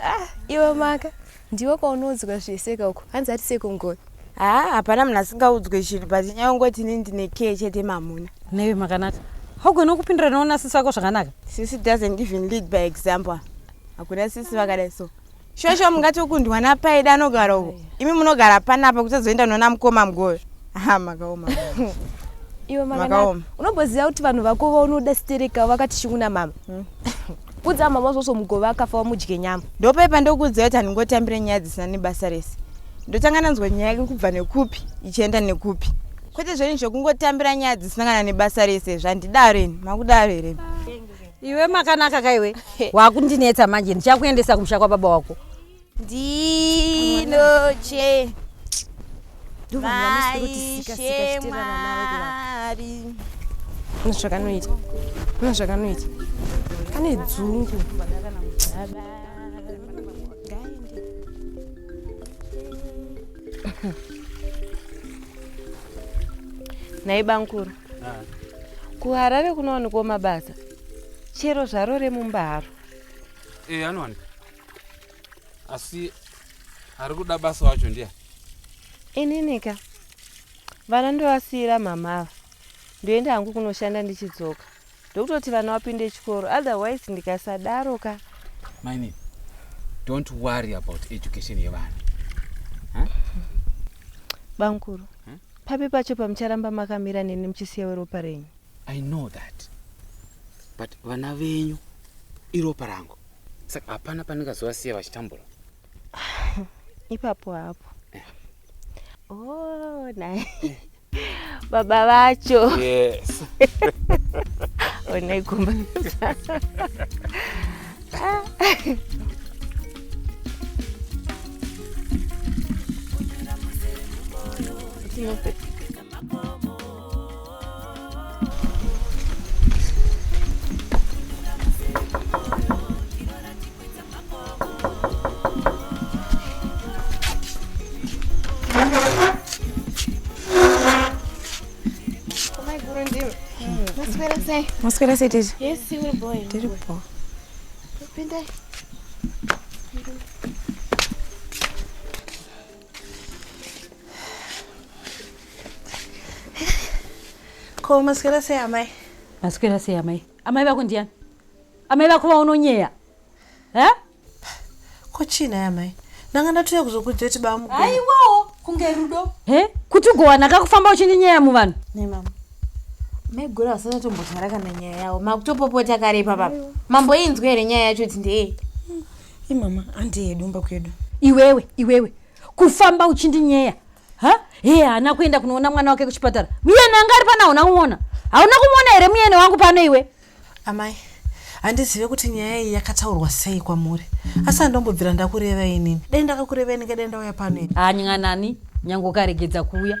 Ah, iwe maka ndiwe kwaunoudzwa zvese uko hanzi ati sekungoni haa hapana munhu asingaudzwe chinhu but nyaya yongoti ini ndine kee chete mamuna Newe makanaka. Haugoni kupindura noona sisi vako zvakanaka. Sisi doesn't even lead by example. Hakuna sisi vakadai so. Shosho mungatokundwa napaida anogara uko. Imi munogara panapa kusazoenda noona mukoma mugove. Ha makaoma. Iwe makanaka Makaoma. unomboziva kuti vanhu vako vaunoda sitereka vakati chiuna mama. Kudza mama zvozvo mugove akafa wamudye nyama. Ndopaipa ndokuudzai kuti handingotambire nyaya dzisina nebasa rese. Ndotanga ndanzwa nyaya yake kubva nekupi ichienda nekupi. Kwete zvenyu zvekungotambira nyaya dzisina kana nebasa rese zvandidaro ini. Makudaro here? Iwe makanaka ka iwe. Wakundinetsa manje ndichakuendesa kumusha kwababa wako. Ndinoche Ndovanhu vanoswera kuti sika, sika, chitera mama vedu vako. Mwari. Une zvakanoita. Une zvakanoita. Kane dzungu. Nhai bankuru. Kuharare kunowanikwa mabasa. Chero zvaro remumba haro. Eh, anowanika. Asi ari kuda basa wacho ndiye. Ininika. Vana ndovasiyira mama ava. Ndoenda hangu kunoshanda ndichidzoka. Ndokutoti vana vapinde chikoro otherwise ndikasadaro ka. Maini, don't worry about education yevana. Bankuru. Hmm? Papi pacho pamucharamba makamira neni muchisiya ropa renyu. I know that. But vana venyu iropa rangu. Saka hapana pandingazovasiya vachitambura. Ipapo hapo. Oh, nai. Baba vacho. Yes. Onai gumba. Maiguru ndimi. Maswera sei? Maswera sei tete? Yes, uri boy. Ndiri bo. Pindai. Ko maswera sei amai? Maswera sei amai? Amai vako ndiani? Amai vako vaunonyeya. Eh? Ko chii nhai amai? Ndanga ndatouya kuzokuudza kuti baba mugove. Aiwawo kunge rudo. He? Kuti ugowana kakufamba uchindinyeya muvanhu. Ne mama. Maiguru vasati vatombotaura kana nyaya yavo. Makutopopota kare ipapa. Mamboinzwa here nyaya yacho kuti ndeyei? Imama, handi yedu umba kwedu. Iwewe, iwewe. Kufamba uchindinyeya. Ha? He, haana kuenda kunoona mwana wake kuchipatara. Muyeni anga ari pano hauna kumuona. Hauna kumuona here muyeni wangu pano iwe? Amai, handizive kuti nyaya iyi yakataurwa sei kwamuri. Asi handombobvira ndakureva inini. Dai ndakakureva inini dai ndauya pano ini. Hanyanani, nyange ukaregedza kuuya.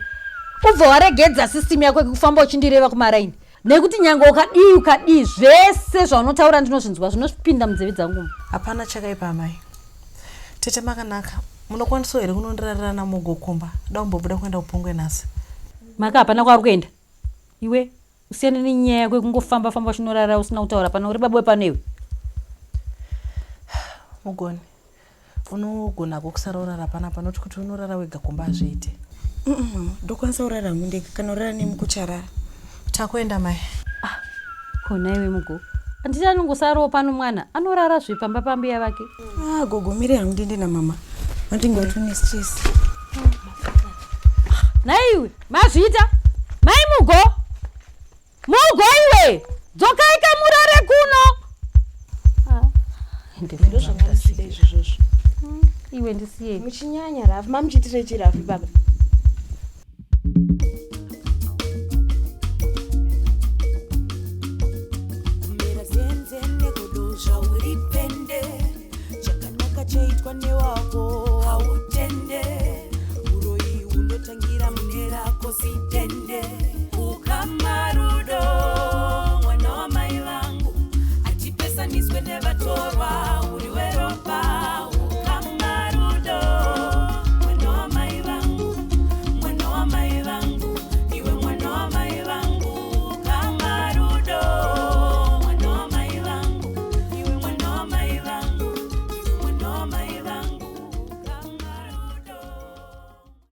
Ubva waregedza system yako yekufamba uchindireva kumaraini. Nekuti nyange ukadii ukadii zvese zvaunotaura ndinozvinzwa zvinopinda munzeve dzangu. Hapana chakaipa amai. Tete makanaka. Munokwanisawo here kunondirarira naMugo kumba? Dakumbobuda kuenda kupungwe nhasi. Maka hapana kwaari kuenda. Iwe usiyane nenyaya yako yekungofamba famba uchinorara usina kutaura pano uri baba wepano iwe. Mugoni, unogonako kusarorara panapa noti kuti unorara wega kumba hazviite. Mama, ndokwanisa kurara hangu ndega kana kurara nemi kucharara. Takuenda mai. Kona iwe Mugo. Handiti anongosarawo pano mwana anorara zve pamba pambuya vake. Ah, gogo mire hangu ndiende namama. Vandinge vatone stress. Nhaiwe mazviita mai Mugo. Mugo iwe dzokai kamurare kuno. Ndozvamamuchida izvozvozvo. Iwe ndisiyei. Muchinyanya rafu, mamuchiitire chirafu baba. Kumera zenze negodo zvauri pende chakanaka chaitwa newako.